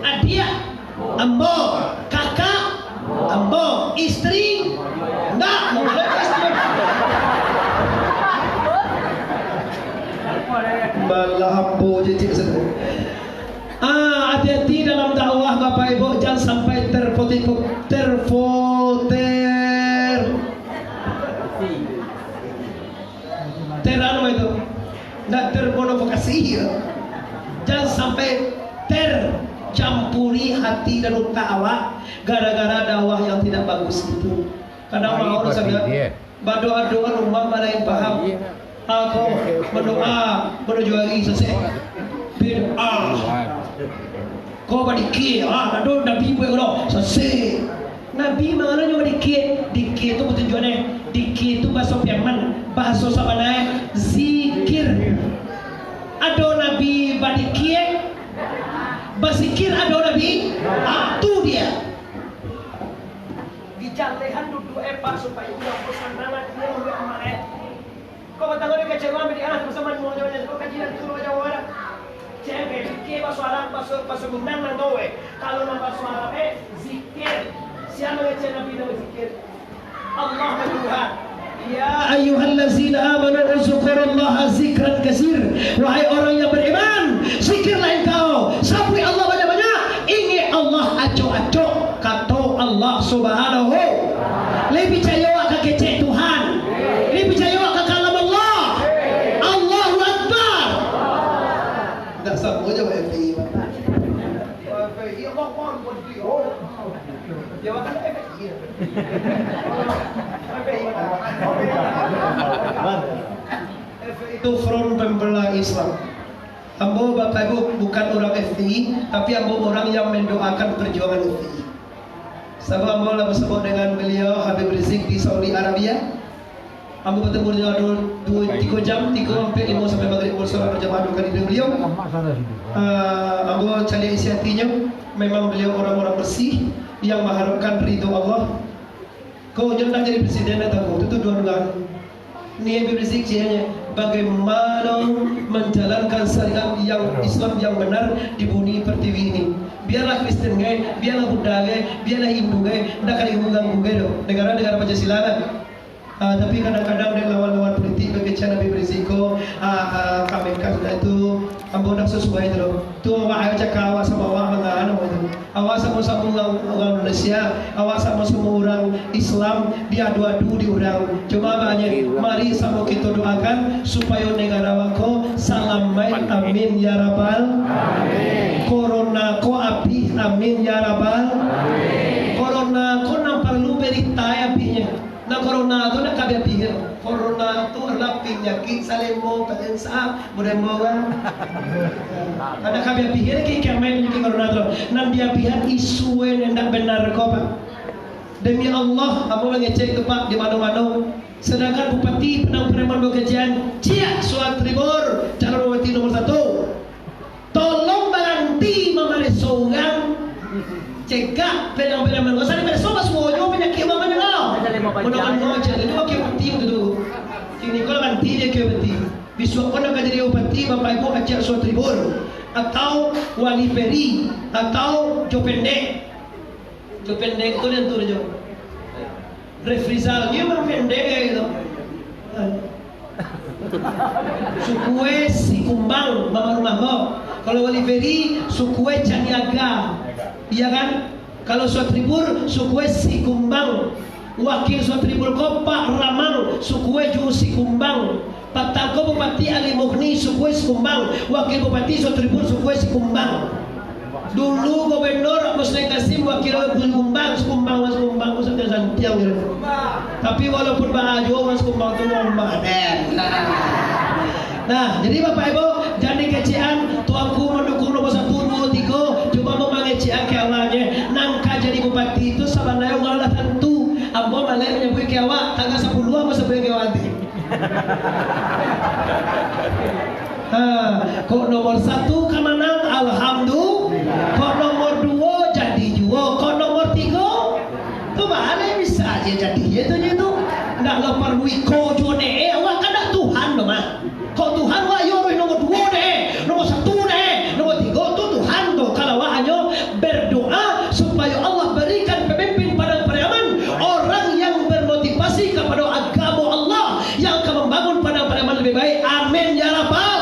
adiak ambo, kakak ambo, istri ndak, malah ambo je cik sadang. Ah, hati-hati dalam dakwah, Bapak Ibu, jangan sampai terpoti-, terfoter. Ter anu itu, ndak terprovokasi, ya. Jangan sampai tercampuri hati dan utak awak gara-gara dakwah yang tidak bagus itu. Kadang mau saja badoa-doa rumah balain paham. Aku badoa menuju hari sesek. Bid'ah. Kau badikia, ah, nado Nabi buat kalau sesek. Nabi mangana nyo badikia. Dikia tu batujuan eh. Dikia tu bahaso Piaman, bahaso sabana eh, zikir. Ado Nabi badikia, bazikir ado Nabi. Ah, tu dia. Dijalehan duduk eh, Pak, supaya urang tu sanang hati eh, urang amak eh. Kau batanggo dek kecewa ambil di anak sama-sama nyo nyo kau kaji dan turun aja orang. Cewek fikir baso Arab, baso, baso Minang nan kau eh. Kalau nan baso Arab eh, zikir. Siapa ngecek Nabi dalam zikir? Allah menyuruh. Ya ayyuhallazina amanu uzkurullaha zikran katsir. Wahai orang yang beriman, zikirlah engkau. Sabuik Allah banyak-banyak. Ingek Allah acok-acok. Kato Allah Subhanahu. Lai picayo awak ka kecek Tuhan. Lai picayo awak ka kalam Allah. Allahu Akbar. Ndak samo jo F P I. F P I, Allahu Akbar. Itu Front Pembela Islam. Ambo, Bapak Ibu, bukan urang F P I, tapi ambo urang yang mendoakan perjuangan F P I. Sabab ambo lah basamo dengan beliau, Habib Rizik, di Saudi Arabia. Ambo batemu dengan beliau duo, tigo jam, tigo sampai limo sampai magrib, ambo salat berjamaah duo kali dengan beliau. Ah, ambo caliak isi hatinyo, memang beliau orang-orang bersih yang mengharapkan ridho Allah. Kau nyo nak jadi presiden atau kau tu, tu dua-dua. Ni Habib Rizik cieknyo, bagaimana menjalankan syariat yang Islam yang benar di bumi pertiwi ini. Biarlah Kristen gai, biarlah Buddha gai, biarlah Hindu gai, ndak ka diganggu gai doh. Negara-negara Pancasila lah. Ah, tapi kadang-kadang dek lawan-lawan politik bakecek Habib Rizik ko, ah, ah, kami kan itu, ambo ndak sesuai tu doh. Tu awak ayo cakap awak samo awak mangan awak tu. Awak samo-samo urang, urang Indonesia, awak samo-samo urang Islam, diadu-adu di urang. Cuma banyak, mari samo kito doakan supayo negara awak ko salamaik. Amin ya rabbal. Corona ko abih. Amin ya rabbal. Corona ko nan paralu berita abihnyo. Nah, corona tu ndak ka abih-abih. Corona tu adalah penyakit salemo, Pak Ensa, budaya orang. Ndak ka abih-abih lagi kiamat penyakit corona tu. Nan diabihan isu nan ndak benar ko, Pak. Demi Allah, ambo mangecek tu, Pak, di mano-mano. Sedangkan Bupati Padang Pariaman Bukittinggi, ciek Suat Ribor, calon bupati nomor satu. Tolong baranti mamareso urang. Cegak pedang-pedang manusia, di mareso basuo jo panyakik urang banyak lah. Mudah-mudahan kau cari tu pakai peti tu. Kini kau lah ganti dia ke peti. Bisuak kau nak jadi bupati, Bapak Ibu, acak Suat Ribor atau Wali Peri atau Jo Pendek. Pendek tu, dan tu jo. Refrizal, dia memang pendek kayak gitu. Sukue Sikumbang, mama rumah ko. Kalau Wali Ferry, sukue Caniaga. Iya kan? Kalau Suat Tribur, sukue Sikumbang. Wakil Suat Tribur ko Pak Ramang, sukue juo Sikumbang. Patang ko Bupati Ali Mukhni, sukue Sikumbang. Wakil Bupati Suat Tribur, sukue Sikumbang. Dulu Gubernur Muslim Kasim, wakil Sikumbang, Sikumbang, Sikumbang, Sikumbang, Sikumbang, Sikumbang. Tapi walaupun baa juo, Sikumbang tu ngomong, nah. Nah, jadi Bapak Ibu, jan dikecekan, Tuanku mandukung nomor satu, duo, tigo, cuma mau mangecekan ka awaknyo. Nan ka jadi bupati tu sabananyo urang lah tantu. Ambo maleh manyabuik ka awak, tanggal sapuluah ambo sabuik ka awak nanti. Ha, kok nomor satu ka manang, alhamdulillah. Kok nomor duo jadi juo, kok nomor tigo, tu baa lai bisa aja jadi, ya tu, ya tu. Ndak lo paralu iko juo dek, eh, awak kan ndak Tuhan doh mah. Kok Tuhan wak yo nomor duo dek, nomor satu dek, nomor tigo tu Tuhan tu. Kalau wak hanyo berdoa supayo Allah berikan pemimpin Padang Pariaman, orang yang bermotivasi kepada agama Allah, yang akan membangun Padang Pariaman lebih baik. Amin ya rabbal.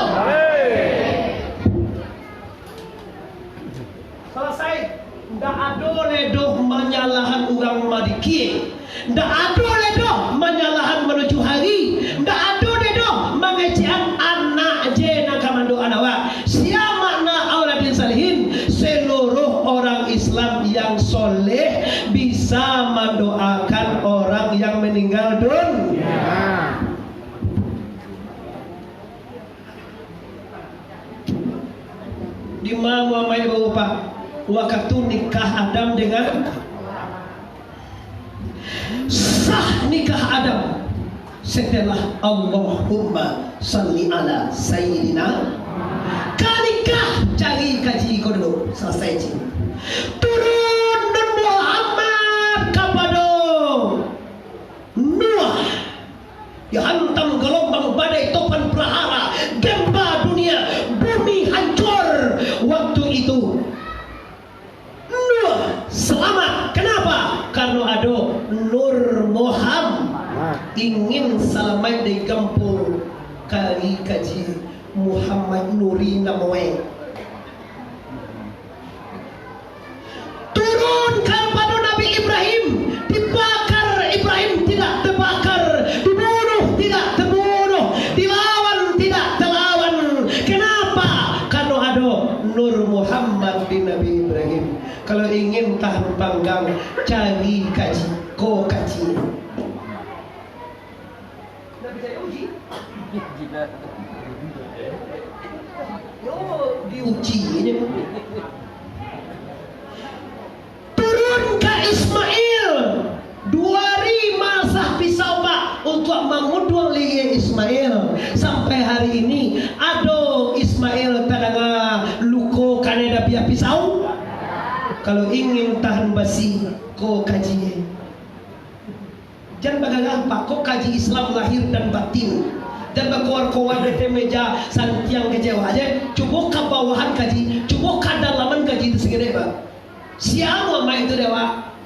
Salasai. Ndak ado lai doh manyalahan urang madikie. Ndak ado lai doh manyalahan manuju hari. Ndak ado lai doh mangecekan anak je nan ka mandoakan awak. Sia makna auladin salihin? Seluruh orang Islam yang soleh bisa mandoakan orang yang meninggal dunia. Di ma Muhammad ibu bapak? Wakatu nikah Adam dengan sah nikah Adam setelah Allahumma salli ala sayyidina. Ka nikah, cari kaji ko dulu, salasai ji. Turun Nun Muhammad kapado Nuh. Dihantam galombang badai topan prahara, gempa dunia, bumi hancur waktu itu. Nuh selamat. Kenapa? Karena ado Nur Muhammad. Ingin salamaik dari gampur kari kaji Muhammad Nuri namoe. Turun kapado Nabi Ibrahim, dibakar Ibrahim tidak terbakar, dibunuh tidak terbunuh, dilawan tidak terlawan. Kenapa? Karena ado Nur Muhammad di Nabi Ibrahim. Kalau ingin tahan panggang, cari kaji, ko kaji. Nabi Ibrahim uji. Yo, diuji. Turun ka Ismail, duo ari maasah pisau, Pak, untuak manguduang lihia Ismail. Sampai hari ini, ado Ismail tadanga luko kanai dabiah pisau? Kalau ingin tahan basi, ko kaji. Jan bagarah, Pak, ko kaji Islam lahir dan batin. Jan bakoar-koar di ateh meja, santiang kecewa aja. Cubo ka bawahan kaji, cubo ka dalaman kaji itu sendiri, Pak. Sia Muhammad itu, dek awak?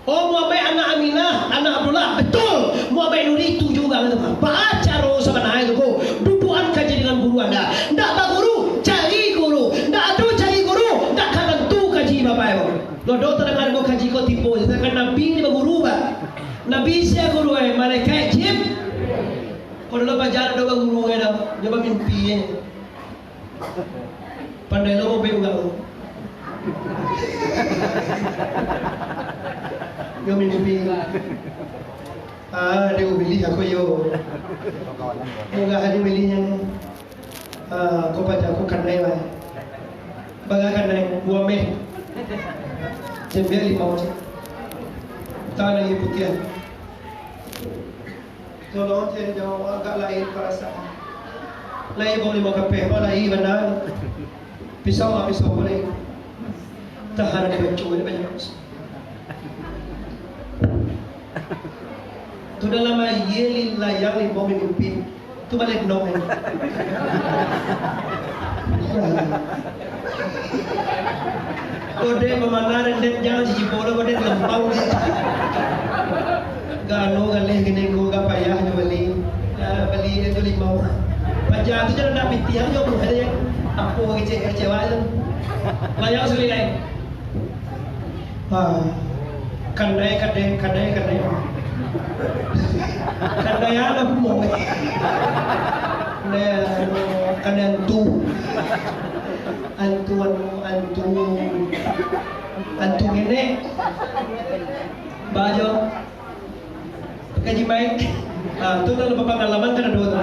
Oh, Muhammad anak Aminah, anak Abdullah. Betul. Muhammad Nuri itu juga, Pak. Baa caro sabananyo tu, ko? Duduakan kaji dengan guru anda. Ndak baguru, cari guru. Ndak ado cari guru, ndak ka tantu kaji, Bapak Ibu. Lodo tadanga ko kaji ko tibo je, sedangkan Nabi ni baguru, Pak. Nabi sia guru, eh, malaikat Jib-, Kalau lo paja ado baguru, eh, dah. Nyo bamimpi, eh. Pandai lo mobek urang tu. Nyo mimpi. Ah, dia pilih aku yo. Moga aja pilihnya. Ah, ko paja ko kanai lah. Baga kanai, buah meh. Jembel limau cik. Tangan lagi putihan. Tolong cari jawab agak lain perasaan. Lain bang lima kapeh, apa lain benar? Pisau lah, pisau boleh. Tahan ada bacung, ada banyak. Tu dalam aia li-, layang limau mimpi. Tu balik nok, eh. Kode memanah rendet jang cici polo kode lempau je. Gano galeh gini ko gak payah nyo bali. Ya, bali itu limau. Paja tu jangan nak pitiang jo buah je. Apo kecek kecewa tu. Layang suli lain. Ah, kandai kandai kandai kandai. Kandai anak buah. Kandai, kandai antu. Antu, anu, antu, antu ngenek. Bajo. Kaji main. Ah, tu dalam pangalaman kan ado tu.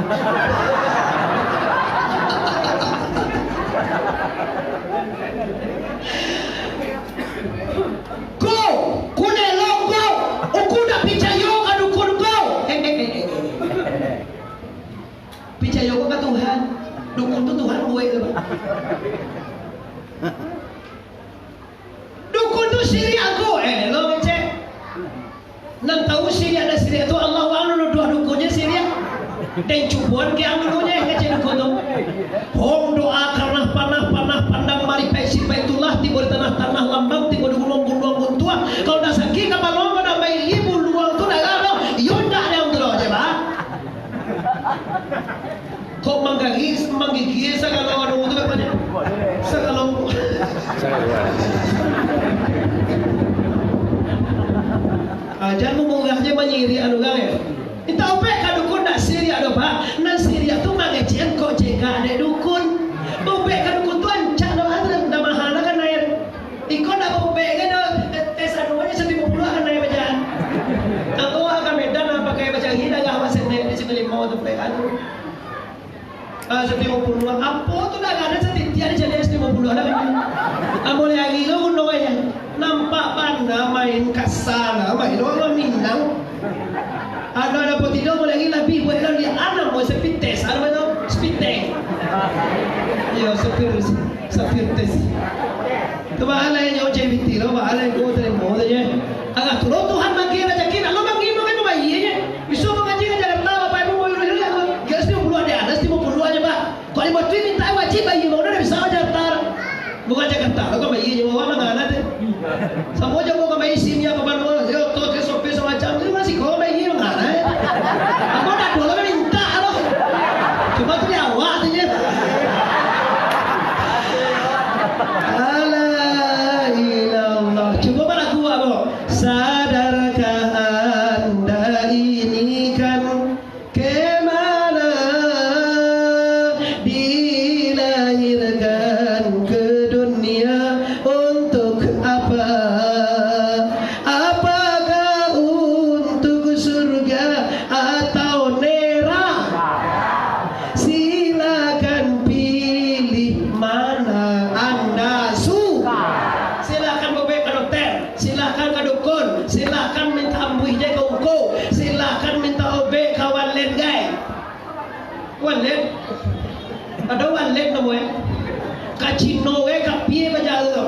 Ko, kunelo ko, uku dak picayo ka dukun ko. Picayo ko ka Tuhan. Dukun tu Tuhan buek tu. Dukun tu siriak ko, eh, lo ngecek. Nan tahu siriak dan siriak tu Allah, wang nuduah dukunnyo siriak. Dan cubuan ke ang dulunyo, ngecek dukun tu. Hong doa karena panah, panah pandang mari paisi Baitullah, tibo di tanah-tanah lambang, tibo di guluang-guluang guntuang. Kalau dah sakik kapalo, kau dah maili buluang tu darah tu. Iyo ndak ada yang tu doh, je, bah. Kok manggigis, manggigis sagalo anu tu, katanya. Sagalo. Ah, jan mamurah je manyiriak anu urang, ya. Minta ubek ka dukun dak siriak doh, Pak. Nan siriak tu mangecekan kok cegak dek dukun. Ubek ka dukun tu ancak doh, dah mahal lah kan air. Iko ndak baubek kan, tes anu aja satu limo puluah kan, naiak bajalan. Angkau ka Medan, ah, pakai bacari darah awak sendiri di siko limo tu, pek anu. Ah, satu limo puluah, apo tu dah ada satitiak di siko limo puluah dah kan. Ambo lagi tu gunung aja. Nampak bana main kasar lah, main orang Minang. Ado, ado pun tido, mulai lagi labiah buek lah, liek anak buek speed test, ado tu, speed test. Iyo, speed, speed test. Tu baalai nyo J B T lo, baalai ko tarimo sajo. Agak tu lo Tuhan bagi rajaki, nak lo bagi makan tu bayie je. Bisa mangaji ka Jakarta, Bapak Ibu, mau iruh-iruh, gas limo puluah ado, gas limo puluah aja, Pak. Kok limo tu minta wajib bayie, mau dah bisa Jakarta. Bukan Jakarta, lo kan bayie je, bawa mangana tu. Samo je kau ka maisi ni apa baru, yo, tu, tu, sopi, samacam tu, masih kau main ni mangana, eh. Aku dak dulu kan minta tu. Cuma tu di awak tu je. La ilaha illallah. Cuba balagu, Abang. Sadarkah anda ini kan kemana dilahirkan ke dunia, untuk apa? Apakah untuk surga atau neraka? Silakan pilih mana anda suka. Silakan baubek ka dokter. Silahkan ka dukun, silahkan minta ambuih je ka ungku, silahkan minta ubek ka walet gai. Walet? Ado walet namo e? Ka Cino gai, ka pie bajalan tu.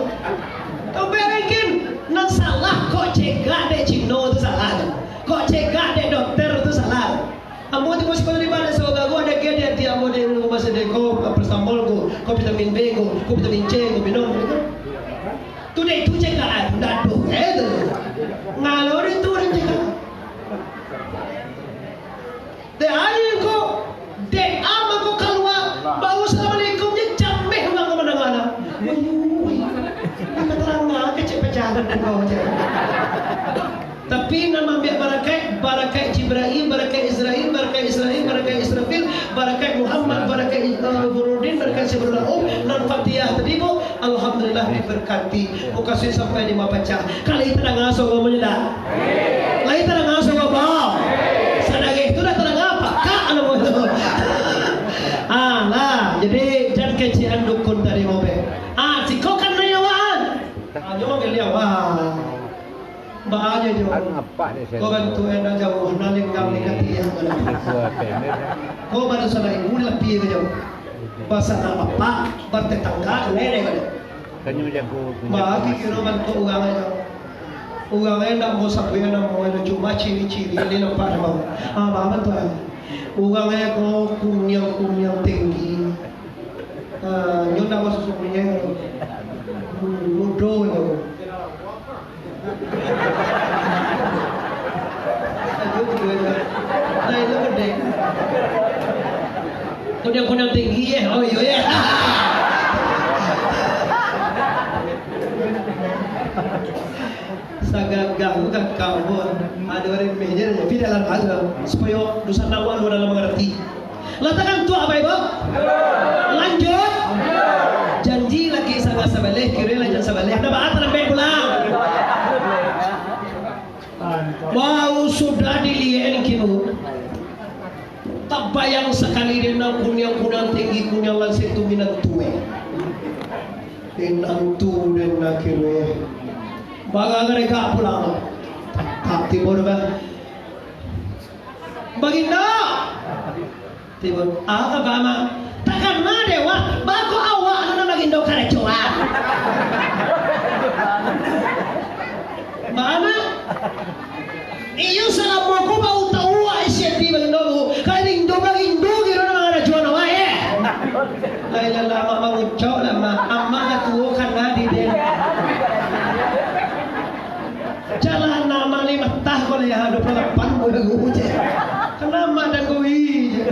Ubek mungkin nan salah kok cegak dek Cino tu salah tu. Kok cegak dek dokter tu salah tu. Ambo ti musti di bana saudara, ada ke di ati ambo di rumah sadeko, paracetamol ko, ko vitamin B ko, ko vitamin C ko, minum ko. Tu dek tu cegak, ndak doh, eh, tu. Ngalor itu urang cegak. Dek ari ko, dek ama ko kalua, bau assalamualaikum je, jameh urang ka mandanga. Wih, wih, wih. Kata urang, nah, kecek pejalan ko je. Tapi nan maambiak barakaik, barakaik Jibrail, barakaik Izrail, barakaik Israil, barakaik Israfil, barakaik Muhammad, barakaik, eh, Burhanuddin, barakaik Sirul Rauf, nan Fatihah tadi, Bu, alhamdulillah diberkati. Mukasuik sampai di mapacah. Ka lai tadanga suaro manyedak? Lai tadanga suaro bau? Sadareh tu lah tadanga pakak namo tu. Ah, lah. Jadi, jan kecekan dukun tadi, Mobe. Ah, siko kan naiak awak, ah. Ah, nyo manggil awak. Baa jo. Anu apa ni, ko bantu enda jauah, nalinggang di katiah. Ko baru salah ibu lapih ka jauah. Basa nak bapak, bertetangga, nenek ka. Baa kiro bantu urang aja. Urang aja ndak mau sabuik namo, cuma ciri-ciri ni nampak namo. Ah, baa bantu aja. Urang aja ko kuniang-kuniang tinggi. Ah, nyo ndak mau susu kuniang. Mudo yo. Aduh, mudo yo. Lain lo gede. Kuniang-kuniang tinggi, eh. Oh, iyo, eh. Sagagah tu kan kau pun. Ado remeh je, tapi dalam hal tu, supayo dusanak awak dalam mangarati. Lah takantuak, Bapak Ibu? Lanjut. Janji laki sanga sabaleh, kiro lah jan sabaleh. Dah baa talambek pulang. Wah, sudah diliek ni kiro. Tabayang sakali dek nan kuniang-kuniang tinggi, kuniang lansek tu minantu, eh. Minantu den nan kiro, eh. Bagaregak pulang. Tak tibo doh, Bang. Baginda! Tibo, ah, ka baa, Mak? Takana dek awak, baa kok awak tu nan Bagindo karajoan. Baa, Mak? Iyo, salamo ko baru tahu awak isi ati Bagindo ko. Karajo Bagindo kiro nan karajoan awak, eh. Lai lah, Mak, mangucok lah, Mak. Amak lah tuo kana di den. Jalan nama ni matah ko lah ya, dua puluh lapan ko lagu je. Kana madan ko wi je.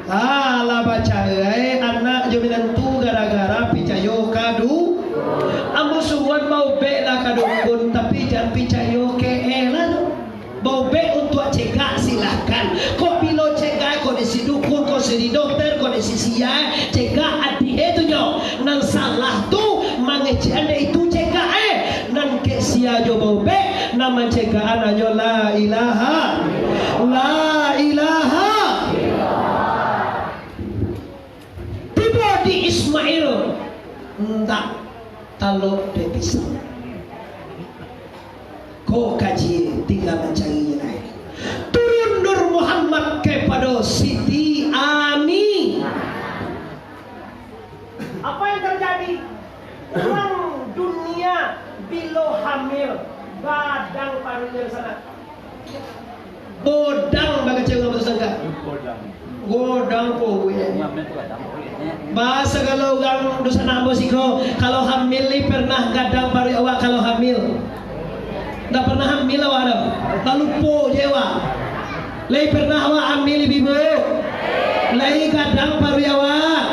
Alah, bacarai anak jo minantu gara-gara picayo ka du-, ambo suruhan baubek lah ka dukun, tapi jan picayo ke eh lah tu. Baubek untuak cegak, silahkan. Kok bilo cegak, kok di si dukun, kok si di dokter, kok di si sia, cegak ati eh tu nyo. Nan salah tu mangecek dek itu cegak eh. Nan kek sia jo baubek, nan mancegakan hanyo la ilaha, la ilaha. Tibo di Ismail, ndak talok dek pisang. Ko kaji tingga mancari lai. Turun Nur Muhammad kapado Siti Ami. Apa yang terjadi? Urang dunia bilo hamil, gadang paruik dari sana. Godang bakecek urang basangka. Godang paruik. Ba sagalo urang dusanak ambo siko, kalau hamil ni pernah gadang paruik awak kalau hamil? Ndak pernah hamil awak tu. Lah lupo je awak. Lai pernah awak hamil, ibu-ibu? Lai gadang paruik awak?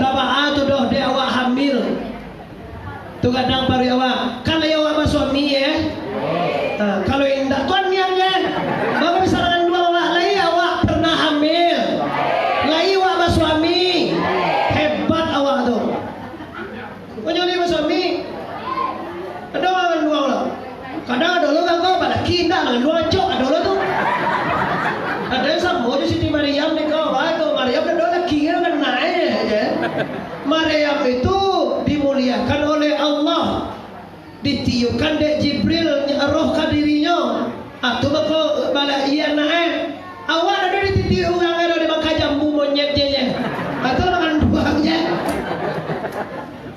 Ndak baa tu doh dek awak hamil. Tu gadang paruik awak. Kan lai awak basuami, eh? Ha, kalau indak, tu aniang, eh? Baru bisa manganduang awak. Lai awak pernah hamil? Lai awak basuami? Hebat awak tu. Punyo lai basuami? Ado manganduang lah. Kadang ado lo gagah, balaki indak, manganduang acok, ado lo tu. Ado yang samo jo Siti Mariam dek kau, bah, tu Mariam ado laki kan, kan naik je. Mariam itu dimuliakan oleh Allah, ditiupkan dek Jibril roh ka dirinyo. Ah, tu mako bala iya nak, eh. Awak ado dititiuk urang ado di Makkah jambu monyet je, je. Ah, tu lah manganduang je.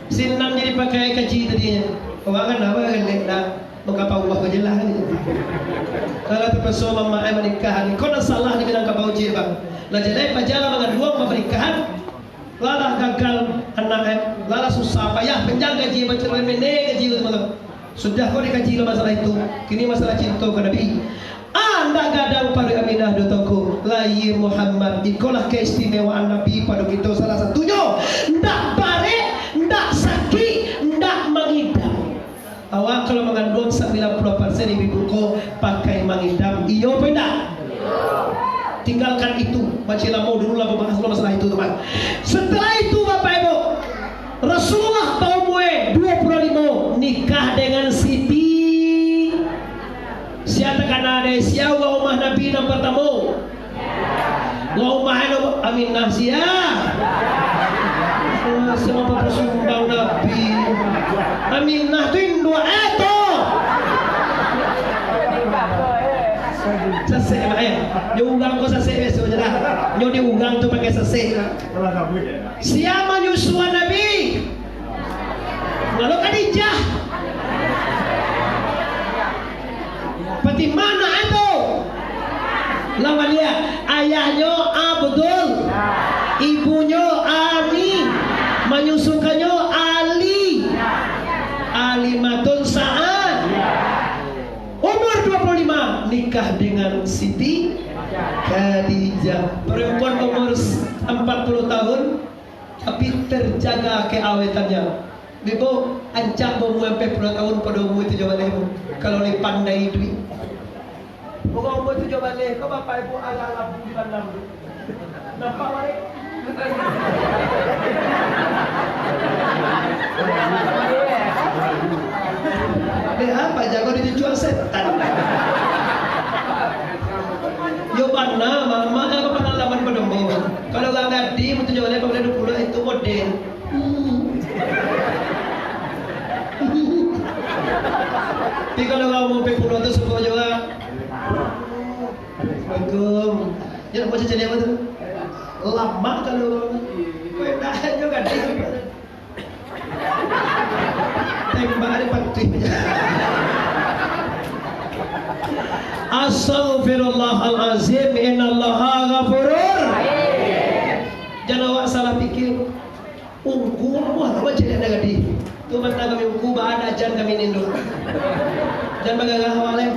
Sinan jadi pakai kaji tadi. Awak kan awak kan lek nak mangkapau ko je lah. Kalau tapaso mamak ai manikah ni, ko nan salah di bilang kapau je, Bang. Lah jalai paja lah manganduang pernikahan. Lah lah gagal anak, eh. Lah lah susah payah, panjang gaji, macam remene gaji tu, Bang. Sudah ko dikaji lah masalah itu. Kini masalah cinto ka Nabi. Ah, ndak gadang paruik Aminah doh, Tuanku. Lahia Muhammad. Ikolah keistimewaan Nabi pado kito salah satunyo. Ndak barek, ndak sakik, ndak mangidam. Awak kalau manganduang sambilan puluah persen ibu-ibu ko pakai mangidam. Iyo apo indak? Tinggalkan itu. Macam lamo dulu lah babahas masalah itu, teman. Setelah itu, Bapak Ibu, Rasulullah baumua dua puluh limo, nikah dengan Siti. Sia takana dek sia urang rumah Nabi nan partamo? Urang rumah anu Aminah sia. Sia mapasumbang Nabi. Aminah tu induak eh tu. Sasek, Mak, eh. Nyo urang ko sasek biaso je lah. Nyo di urang tu pakai sasek. Sia manyusuan Nabi. Lalu Khadijah. Fatimah anak tu. Lawan dia, ayahnyo Abdul, ibunyo Ami, manyusunkannyo Ali. Nikah dengan Siti Khadijah. Perempuan umur empat puluh tahun, tapi terjaga keawetannya. Bibo, ancak baumua ampek puluah tahun pado umua tujuah baleh, Bu. Kalau lai pandai duit. Urang umua tujuah baleh ko, bapak ibu alah labu di bandam tu. Nampak balik. Dek apa jago dicucuak setan? Yo bana, mamak, apa pangalaman badombo? Kalau urang gadih, mutu jauah, lapan baleh, duo puluah, itu model. Tapi kalau urang umua ampek puluah tu, suko juo. Assalamualaikum. Yo, nak baca caliak apa tu? Lamak kalau urang. Kau dah aja gadih. Tembak ari patuih. Astaghfirullahalazim, innallaha ghafurur. Jan awak salah pikir. Ungku, wah, awak caliak nan gadih. Tu mata kami ungku, baa jan kami nindu. Jan bagarah awak lai.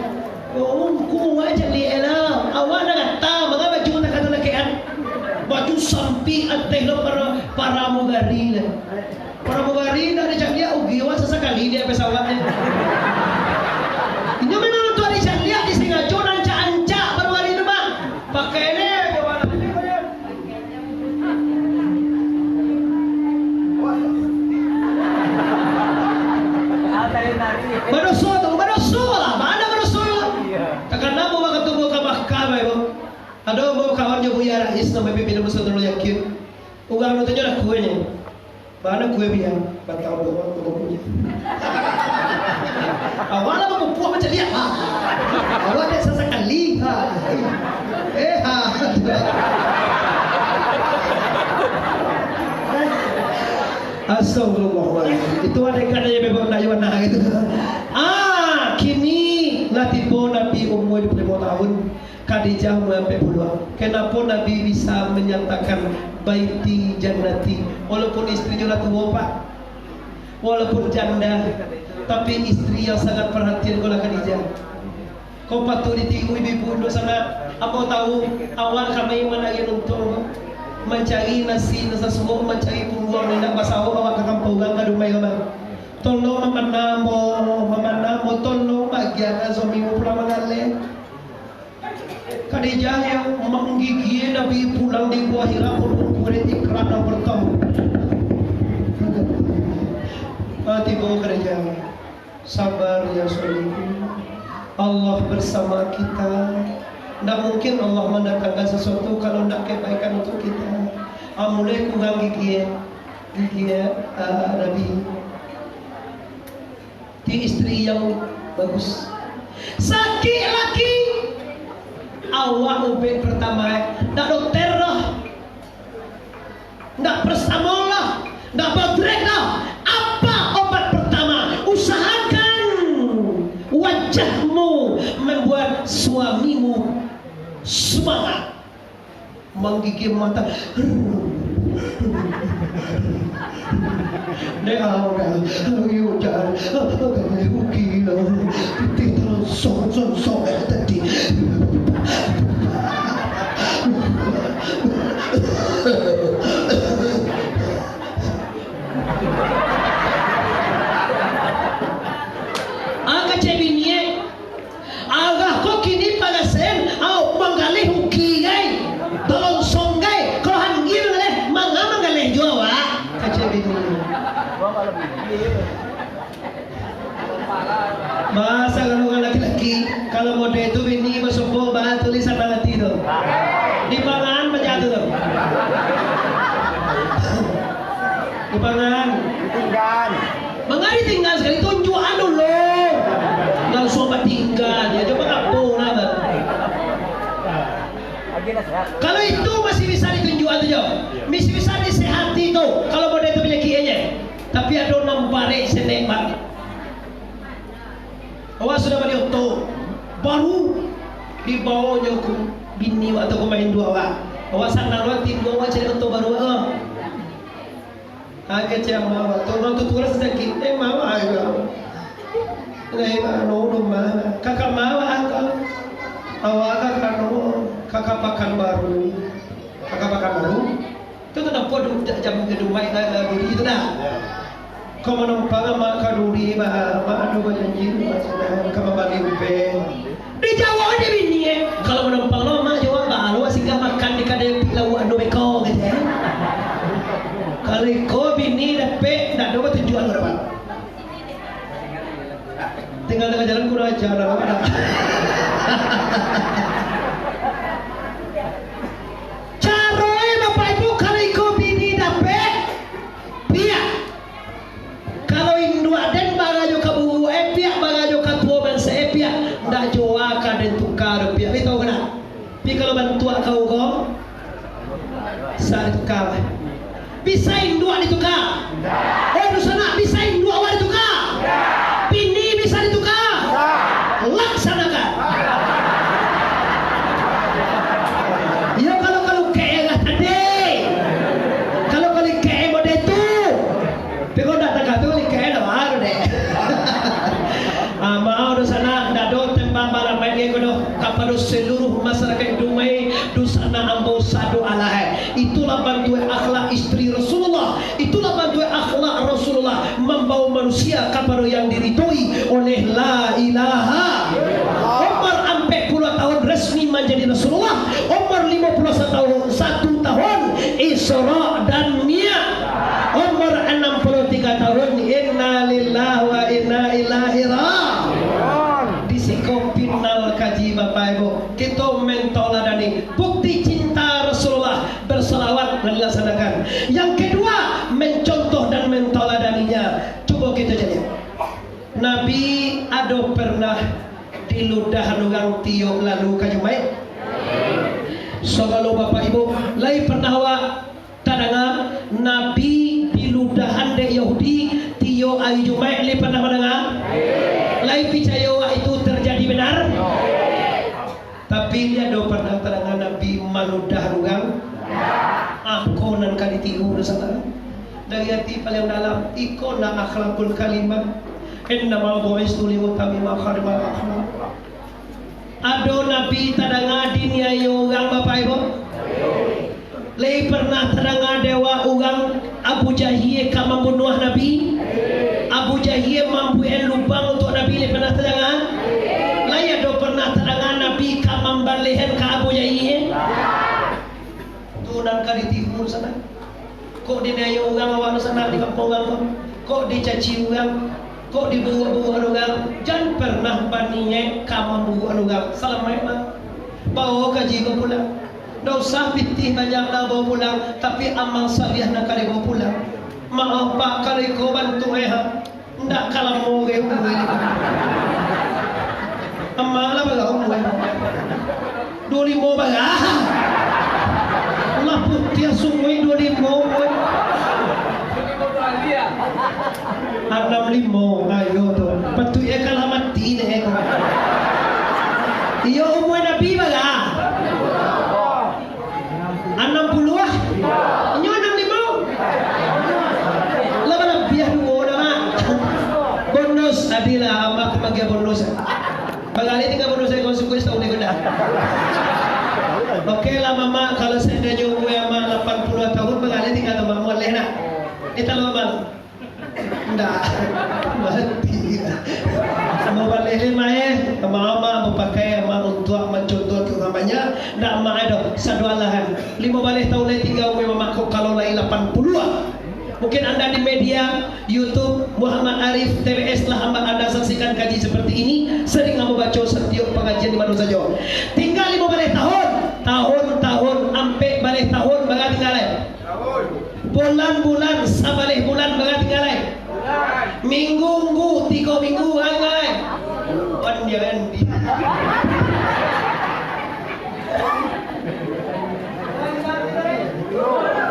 Oh, ungku, awak caliak lah. Awak nan gata, manga baju takah talakekan. Baju sampik ateh lo para, pramugari lah. Pramugari ndak dicaliak, ugi awak sasakali di pesawatnyo. Inyo memang untuak dicaliak, disengajo nan ancak-ancak baru hari tu, Bang. Pakai ni, jawab ni. Badoso tu, badoso lah, ma badoso lah. Takana mau wakatu mau ka Makkah, Bapak Ibu. Ado mau kawan nyo Buya Rais, namo pimpinan Muslimin Yakin. Urang tu nyo dah kuenyo. Bana kue biang, batau doang tu punyo. Awak lah bapupuak macam dia. Ha. Awak dek sasakali. Ha. Eh, ha. Astagfirullahaladzim. Itu ada ikan aja memang nak jual nah gitu. Ah, kini lah tiba Nabi umur dua puluh lima tahun. Khadijah umua ampek puluah. Kenapo Nabi bisa manyatakan baiti jannati? Walaupun istrinyo lah tuo, Pak. Walaupun janda, tapi istri yang sangat perhatian ko lah Khadijah. Ko patuik ditiru ibu-ibu induak sanak. Ambo tahu, awak kami manari nuntuang, mancari nasi nan sasuok, mancari puluang, indak basawok awak ka kampuang urang, ka dumai urang. Tolong mamana ambo, mamana ambo, tolong bagiakan suami pulang manggaleh. Khadijah yang manggigia Nabi pulang di Gua Hira, pun kulit ikrar dan bertemu. Ah, tiba Khadijah. Sabar ya suamiku. Allah bersama kita. Ndak mungkin Allah mendatangkan sesuatu kalau ndak kebaikan untuk kita. Ah, mulai kurang gigia, gigia, ah, Nabi. Ti istri yang bagus. Sakik laki. Awak ubek pertama, eh. Ndak dokter doh. Ndak parasetamol doh. Ndak bodrek doh. Apa obat pertama? Usahakan wajahmu membuat suamimu semangat. Manggigim mata. Dek awak, ayo jan, agai rugi lah. Pitih talonsong, sonsong tadi. Ah, kecek bini, eh. Arah ko kini parasen, au manggaleh uki gai, talonsong gai, kalau hanggi manggaleh, manga manggaleh juo awak, kecek bini. Bahasa kalau urang laki-laki, kalau model tu bini basumpah, bah tulis sanang hati tu. Di pangan macam tu tu. Di pangan. Ditinggan. Manga ditinggan sakali, tunjuakan dulu. Langsuang batinggan, yo, cubo apo lah, Bang. Kalau itu masih bisa ditunjuakan tu, jo. Masih bisa disehati tu, kalau model tu panyakik aja. Tapi ado nan barek sinan, Bang. Awak sudah bali oto, baru dibaonyo ka bini awak atau ka maindu awak. Awak sanang lo tibo, awak cari oto baru, ah. Agak ciamah awak tu, urang tu tulah sakik, eh, mawa agak. Lai mano rumah, kakak mawa agak. Dak jam ka Dubai, eh, Duri tu dah. Ka manumpang amak ka Duri, ba-, amak ado bajanji ka mambali umpeh. Dijawab dek bini, eh, "Kalau manumpang lo, amak jawab, ba lo singgah makan di kadai pi lauak anu beko," kato, eh. Kalau iko bini dapek, ndak ado batujuan ka dapat. Tinggal tangah jalan kurang ajar, dah, dah. Caro e, Bapak Ibu, kalau iko bini dapek, piak. Kalau induak den barajo ka buruak e, piak, barajo ka tuo bansaik e, piak. Ndak jua ka den tuka doh, piak. Lai tahu ka ndak? Tapi kalau bantuak kau ko, sa dituka. Bisa induak dituka? Oi, dunsanak, bisa induak awak dituka? Bini bisa dituka? Laksanakan. Iyo, kalau, kalau kek lah tadi. Kalau, kalau kek model tu. Tapi kok ndak tagah tu, lingkaran lah baru deh. Ah, maaf dunsanak, ndak ado tembang malam ko doh. Kapado seluruh masyarakat Dumai, dunsanak ambo sado alah, eh. Itulah bantuak akhlak isteri Rasulullah. Itulah bantuak akhlak Rasulullah, mambawa manusia kapado yang diridoi oleh la ilaha. Umur ampek puluah tahun resmi manjadi Rasulullah. Umur limo puluah satu tahun, satu tahun Isra dan Mi'raj. Umur anam puluah tiga tahun, inna lillahi wa inna ilaihi raji'un. Di siko final kaji, Bapak Ibu, kito mentauladani bukti cinta Rasulullah, bersalawat dan dilaksanakan. Yang kedua, mencontoh dan mentauladaninya. Cubo kito caliak. Nabi ado pernah diludahan urang tiok lalu ka Jumaik? Sabalo Bapak Ibu, lai pernah awak tadanga Nabi diludahan dek Yahudi tiok ari Jumaik? Lai pernah mandanga? Lai picayo awak itu terjadi benar? Tapi, lai ado pernah tadanga Nabi maludah urang? Iko nan ka ditiru, dunsanak. Dari ati paliang dalam, iko nan akhlakul karimah. Innama bu'istu liutammima makarimal akhlak. Ado Nabi tadanga diniayo urang, Bapak Ibu? Lai pernah tadanga dek awak urang Abu Jahia ka mambunuah Nabi? Abu Jahia mambuekan lubang untuak Nabi, lai pernah tadanga? Lai ado pernah tadanga Nabi ka mambalehan ka Abu Jahia? Tu nan ka ditiru, dunsanak. Kok diniayo urang awak, dunsanak, di kampuang urang ko? Kok dicaci urang? Kok diburuak-buruak urang? Jan pernah baniaik ka mamburuak urang. Salamaik mah. Bawo kaji ko pulang. Ndak usah pitih banyak lah bawo pulang, tapi amal saleh nan ka dibawo pulang. Maaf, Pak, kalau iko bantuak e, ha. Ndak ka lamo gai umua e. Amak lah bara umua e. Duo limo bara. Lah putiah sungui duo limo umua e. Anam limo, ayo tu. Patuik e ka lah mati dek e ko. Iyo, umua Nabi bara? Anam puluah? Inyo anam limo? Lah balabiah duo dah, Mak. Bonus, adilah, Amak bagian bonus. Bagali tingga bonus, saya kau suku setahun ni, Bunda. Oke lah, Mama, kalau seandainya umur Amak lapan puluah tahun, bagali tingga tu, Mak, boleh nak? Kita lomba. Ndak. Mati. Mau baleh lima, eh. Mama mau pakai, mama untuak mancontoh ka urang banyak. Ndak mama doh, sadoalahan. Limo baleh tahun lai tingga umua mama ko kalau lai lapan puluah. Mungkin anda di media YouTube Muhammad Arif T V S telah amba anda saksikan kaji seperti ini. Sering ambo baco satiok pangajian di mano sajo. Tingga limo baleh tahun, tahun-tahun, ampek baleh tahun, bara tingga lai? Bulan-bulan, sabaleh bulan, bara tingga lai? Minggu-nggu, tigo minggu, bara tingga lai? Pandian di.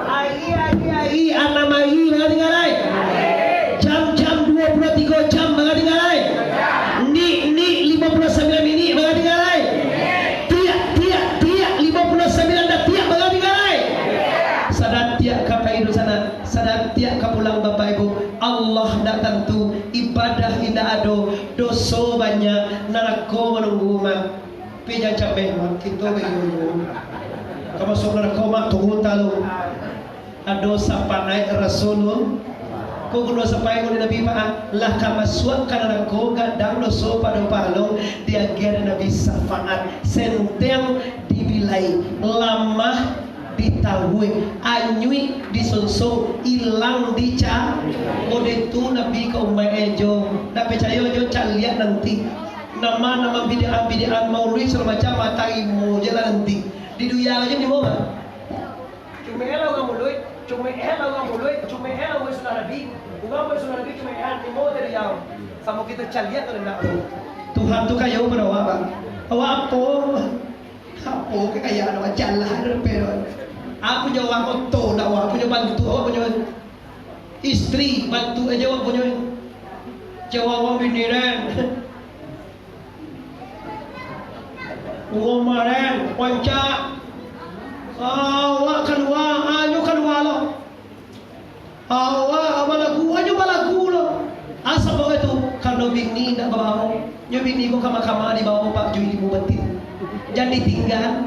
Ari, ari, ari, anam ari, bara tingga lai? Jam-jam duo puluah tigo jam, bara tingga lai? Nik-nik limo puluah sambilan minik, bara tingga lai? Tiak, tiak, tiak, limo puluah sambilan datiak, bara tingga lai? Sadatiak ka pai dunsanak, sadatiak ka pulang Bapak Ibu. Allah ndak tantu, ibadah indak ado, doso banyak, narako manunggu, Mak. Pi jan cameh, Mak, kito bayo. Ka masuak narako, Mak, turun talu. Ado sapaat Rasulullah. Ko guno sapaat uleh Nabi, Pak, ah? Lah ka masuak ka narako, gadang doso pado pahalo, diagiah dek Nabi sapaat. Senteng dibilai, lamah ditabuih, anyuik disonsong, ilang dica-, kode tu Nabi ka umaik e jo. Ndak picayo jo, caliak nanti. Nama-nama bid'ah-bid'ah, maulid, sagalo macam, matarimo je lah nanti. Di dunia aja ni mau, Pak. Cumehe lah urang muluik, cumehe lah urang muluik, cumehe lah urang sudah Nabi. Urang urang sudah Nabi cumehe, limo dari yau. Samo kito caliak kalau ndak. Tuhan tu kayo pado awak, Pak. Awak apo? Apo kekayaan awak? Jalan ado dompet awak. Awak punyo awak moto, ndak awak punyo bantu, awak punyo istri, bantu aja awak punyo. Jawa awak bini den. Urang maren, rancak. Awak kalua, anyo kalua lo. Awak balagu, anyo balagu lo. Asa bagai tu, karano bini ndak babawo. Nyo bini ko kama-kama dibawo, Pak, jo ilimu batin. Jan ditingga.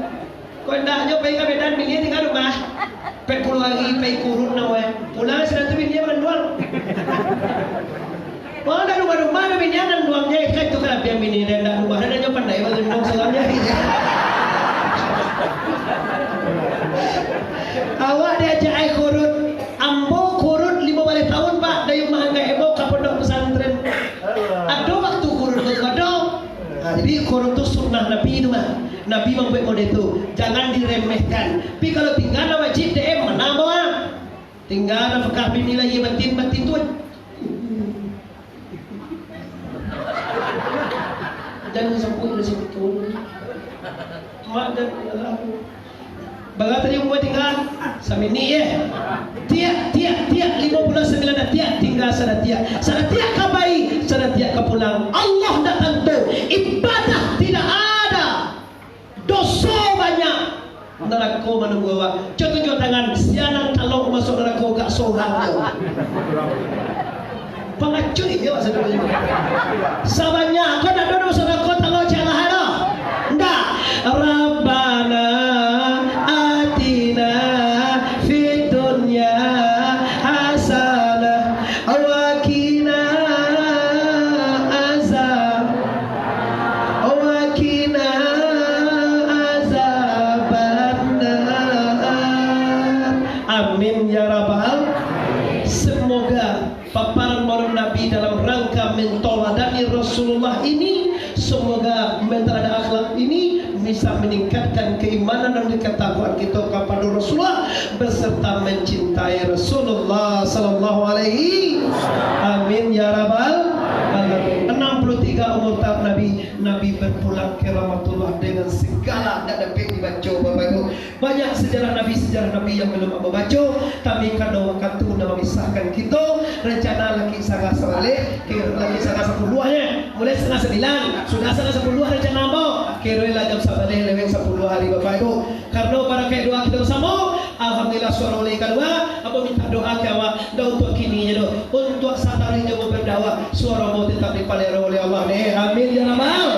Kok ndak, nyo pai ka Medan, bini tingga rumah. Pek puluah ari, pai kurun namo e. Pulang sinan tu bini manduang. Wah, ndak rumah-rumah, ndak bini manduang je. Kan itu kalabiahan bini, ndak rumah, ndak nyo pandai manduang salam je. Awak diajak ai kurun. Ambo kurun limo baleh taun, Pak, dari rumah angkai ambo ka pondok pesantren. Ado waktu kurun tu, ado. Nah, jadi kurun tu sunnah Nabi tu, Pak. Nabi mambuek model tu. Jangan diremehkan. Tapi kalau tingga nan wajib, D M, mana ambo, ah? Tingga nafkah bini lahia batin, batin tu. Jangan sampai dari situ. Mak dan alah. Bara tadi umua tingga? Saminik, eh. Tiak, tiak, tiak, limo puluah sambilan datiak, tingga sadatiak. Sadatiak ka pai, sadatiak ka pulang. Allah ndak tantu, ibadah tidak ada. Doso banyak, narako manunggu awak. Cubo tunjuak tangan, sia nan talok masuak narako gak sorang. Pangacuik je awak sadonyo. Sabanyak ko ndak ado masuak narako talok cek lah ado. Ndak. Rabbana atina fid dunya hasanah wa qina azab Wa qina azabannar. Amin ya rabbal. Semoga paparan Maulid Nabi dalam rangka mentauladani Rasulullah ini, semoga menteladan akhlak ini bisa meningkatkan keimanan dan ketakwaan kita kepada Rasulullah beserta mencintai Rasulullah sallallahu alaihi. Amin ya rabbal alamin. Enam puluh tiga umur tahun Nabi, Nabi berpulang ke Rahmatullah dengan segala, ndak dapek dibaco, Bapak Ibu. Banyak sejarah Nabi, sejarah Nabi yang belum ambo baco, tapi karano wakatu nan mamisahkan kito, rencana laki sanga sabaleh, kiro laki sanga sapuluah, ya. Mulai satangah sambilan, sudah satangah sapuluah rencana ambo, kiro lah jam sabaleh lewat sapuluah hari, Bapak Ibu. Karano barakaik doa kito basamo, alhamdulillah, suaro lai kalua. Ambo minta doa ka awak, ndak untuak kini je doh, untuak sataruih nyo ambo berdakwah, suaro ambo tetap dipaliharo oleh Allah deh. Amin ya rabbal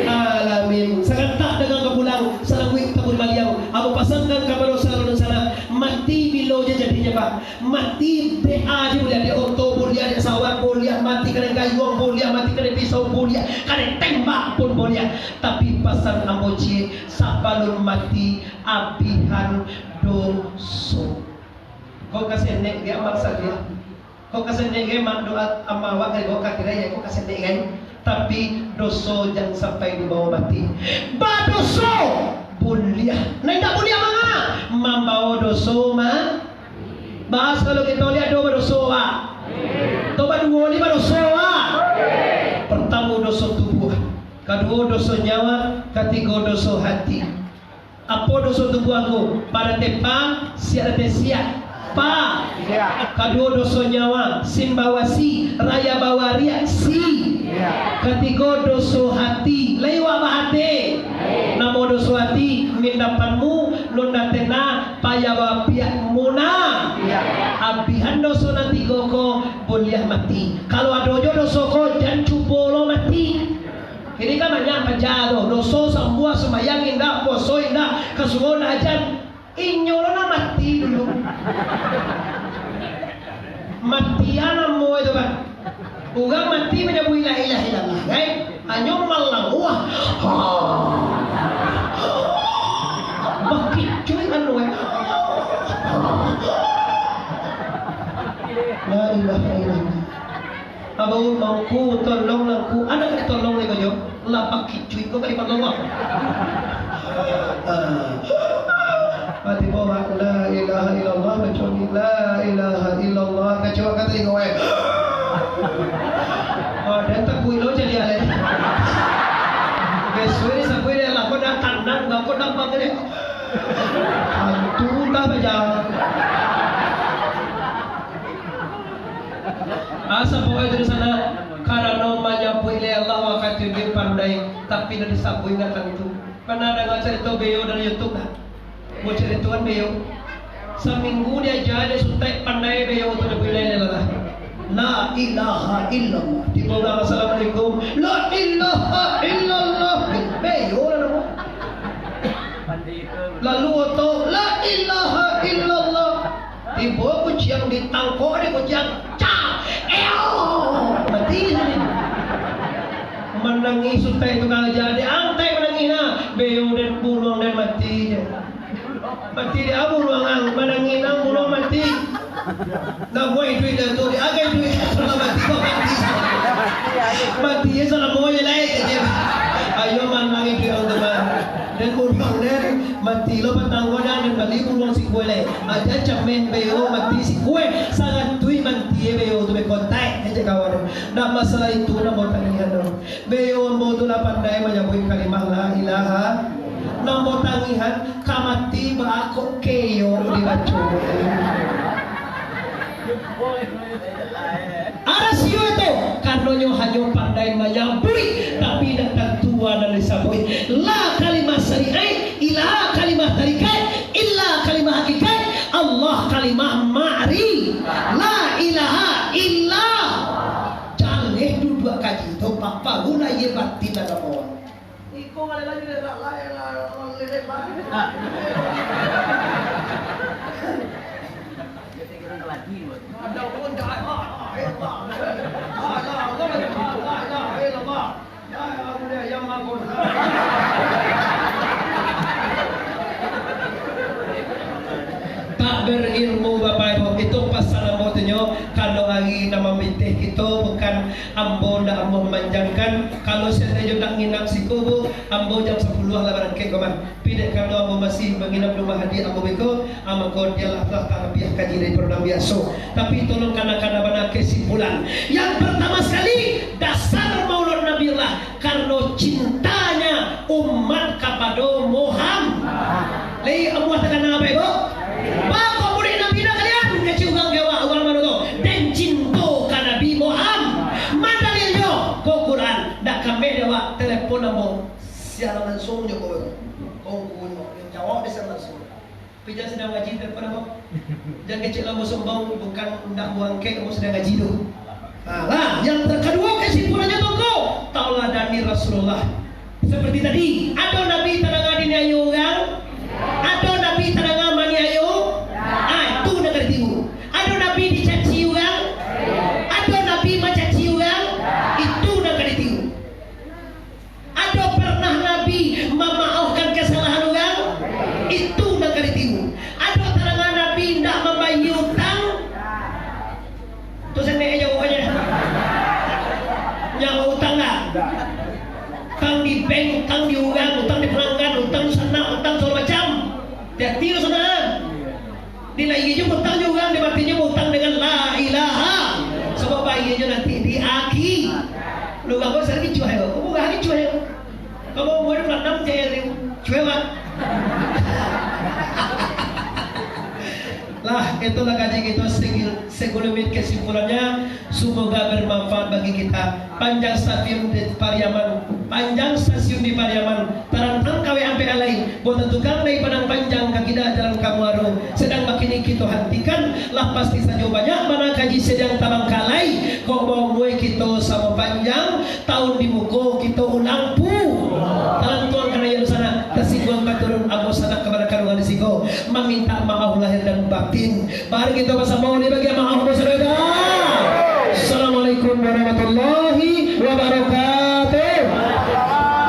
alamin. Sagantak dagang ka pulang, salanguik tabun maliang. Ambo pasankan kapado saluruh dunsanak, mati bilo je jadinyo, Pak. Mati dek a je buliah, dek oto buliah, dek sawat buliah, mati kanai gayuang buliah, mati kanai pisau buliah, kanai tembak pun buliah. Tapi pasan ambo ciek, sabalun mati, abihan doso. Kok ka sendek dia maksa dia. Kok ka sendek dia mak doa ama awak kali kok ka kira ya kok ka sendek kan. Tapi doso jan sampai dibawa mati. Badoso buliah. Nah, indak buliah manga. Mambawa doso ma. Bahas kalau kita lihat dua badoso, Pak. Tobat dua ni badoso, Pak. Pertama doso tubuh. Kedua doso nyawa. Ketiga doso hati. Apo doso tubuah ko? Parateh pa, siak rateh siak. Pa. Siak. Kaduo doso nyawa, sin bawa si, raya bawa riak si. Siak. Katigo doso hati, lai wak bahateh. Namo doso hati, mindapanmu, nunda tena, paya bapiak muna. Siak. Abihan doso nan tigo ko, buliah mati. Kalau ado jo doso ko, jan cubo lo mati. Kini kan banyak paja tu, doso sambuah, sumbayang indak, puaso indak, ka surau indak ajan. Inyo lo lah mati dulu. Mati a namo itu, Pak. Urang mati manyabuik la ilaha illallah, kan? Hanyo malanguah. Bakicuik anu, kan? La ilaha illallah. Abang Mangku, tolong Mangku. Anak ditolong ni, Bajo. Lah bakicuik ko kalimat Allah. Ah. Mati bawa la ilaha illallah, baco ni, la ilaha illallah, kacau ka talingo, eh. Ah, dan takuik lo jadi alai. Besok ni sampai dia lah, kau dah tanang, kau dah bang ni. Hantu dah bajang. Asa pokoknya tu di sana, karano manyabuik lai Allah wakatu inyo pandai, tapi nan disabuik indak tantu. Pernah danga carito beyo dari YouTube dah? Mau caritoan beyo. Saminggu diaja dek Sutek pandai beyo tu dibuik lai Allah. La ilaha illallah. Tibo urang assalamualaikum. La ilaha illallah. Beyo lah namo. Lalu oto, la ilaha illallah. Tibo kuciang ditangkok dek kuciang. Cak! Eo! Mati sajo. Manangih Sutek tu kaja, diangkek manangih nah. Beyo den buruang den mati je. Mati dek buruang ang, manangih nang buruang mati. Nah, buai duit dah tu, diagai duit, sudah mati, kau mati. Mati je salah mau je lai, kata dia. Ayo manangih duit ang tu, Bang. Dan buruang den, mati lo patang ko dah, den bali buruang sikue lai. Aja camen beyo mati sikue, saratuih mati je beyo tu bekontak, kecek kawan. Nah, masalah itu, nah, mau tangihan tu. Beyo ambo tu lah pandai manyabuik kalimah la ilaha. Nan ambo tangihan, ka mati baa kok keyo dibaco. Ada sio tu, karanonyo hanyo pandai manyabuik, tapi indak tantu nan disabuik. La kalimah syariat, ila kalimah tarikat, illa kalimah hakikat, Allah kalimah ma'ri. La ilaha illa. Jaleh duduak kaji tu, Pak, baru lah ye batin agamo. Iko kali lagi deh, lah, lah, lah, lah, lah, lah, lah. Ada pun dah, ah, ah, eh, ah, eh, ah, lah, lah, lah, lah, eh, lah, lah. Ya, ya, udah, ya, mampun. Tak berilmu, Bapak Ibu. Itu pasal ambo tu nyo, kalau hari nan mambitih kito bukan Ambo ndak ambo mamanjangkan, kalau seandai jo ndak nginap siko, Bu, ambo jam sapuluah lah barangkek ko mah. Tapi dek karano ambo masih manginap di rumah adik ambo beko, ah, mako dialah lah talabiah kaji daripado nan biaso. Tapi tolong kana-kana bana kesimpulan. Yang pertama sekali, dasar Maulid Nabi lah karano cintanya umat kapado Muhammad. Lai amuah takana, Bapak Ibu? Baa kok murid Nabi nak kalian? Kecek urang ka awak, urang mano tu? Den cinto ka Nabi Muhammad. Ma dalilnyo? Ko Quran. Ndak kameh dek awak, telepon ambo. Siaran langsung jo ko. Ko, ko, jawab dek siaran langsung. Tapi jan sadang ngaji, telepon ambo. Jan kecek lah ambo sombong, bukan ndak ambo angkek, ambo sadang ngaji tu. Nah, lah, yang ter-, kaduo kesimpulannyo tu ko, tauladani Rasulullah. Seperti tadi, ado Nabi tadanga diniayo urang, ado Nabi tadanga maniayo, ah, itu nan ka ditiru. Ado Nabi dicaci urang, ado Nabi mancaci urang, itu nan ka ditiru. Ado pernah Nabi mamaafkan kasalahan urang? Itu nan ka ditiru. Ado tadanga Nabi indak mambayia utang? Tu sendiri aja pokoknya. Nyawa utang lah. Utang di bank, utang di urang, utang di pelanggan, utang sanak, utang segala macam. Hati-hati lah sanak. Dilayie jo utang jo urang, dibatinyo utang dengan la ilaha. Sabab bayie jo nanti di akhi. Lu gak bos lagi cuai, kok bukan lagi cuai. Kamu mau di Vietnam jadi cuai, Pak. Lah, itulah kaji kita segil-, segulumit kesimpulannya. Semoga bermanfaat bagi kita. Panjang stasiun di Pariaman, panjang stasiun di Pariaman, tarantang kawek ampek alai, buatan tukang dari Padang Panjang ka kida jalan ka Muaro, sedang bakini kito hantikan, lah pasti sajo banyak bana kaji sedang tabangkalai, kok baumua kito samo panjang, tahun di muko kito ulang pu. Talantuang kana yang sana, tasingguang ka turun, ambo sanak ka bana kanduangan di siko. Minta maaf lahir dan batin. Mari kita bersama ni bagi maaf, saudara. Assalamualaikum warahmatullahi wabarakatuh.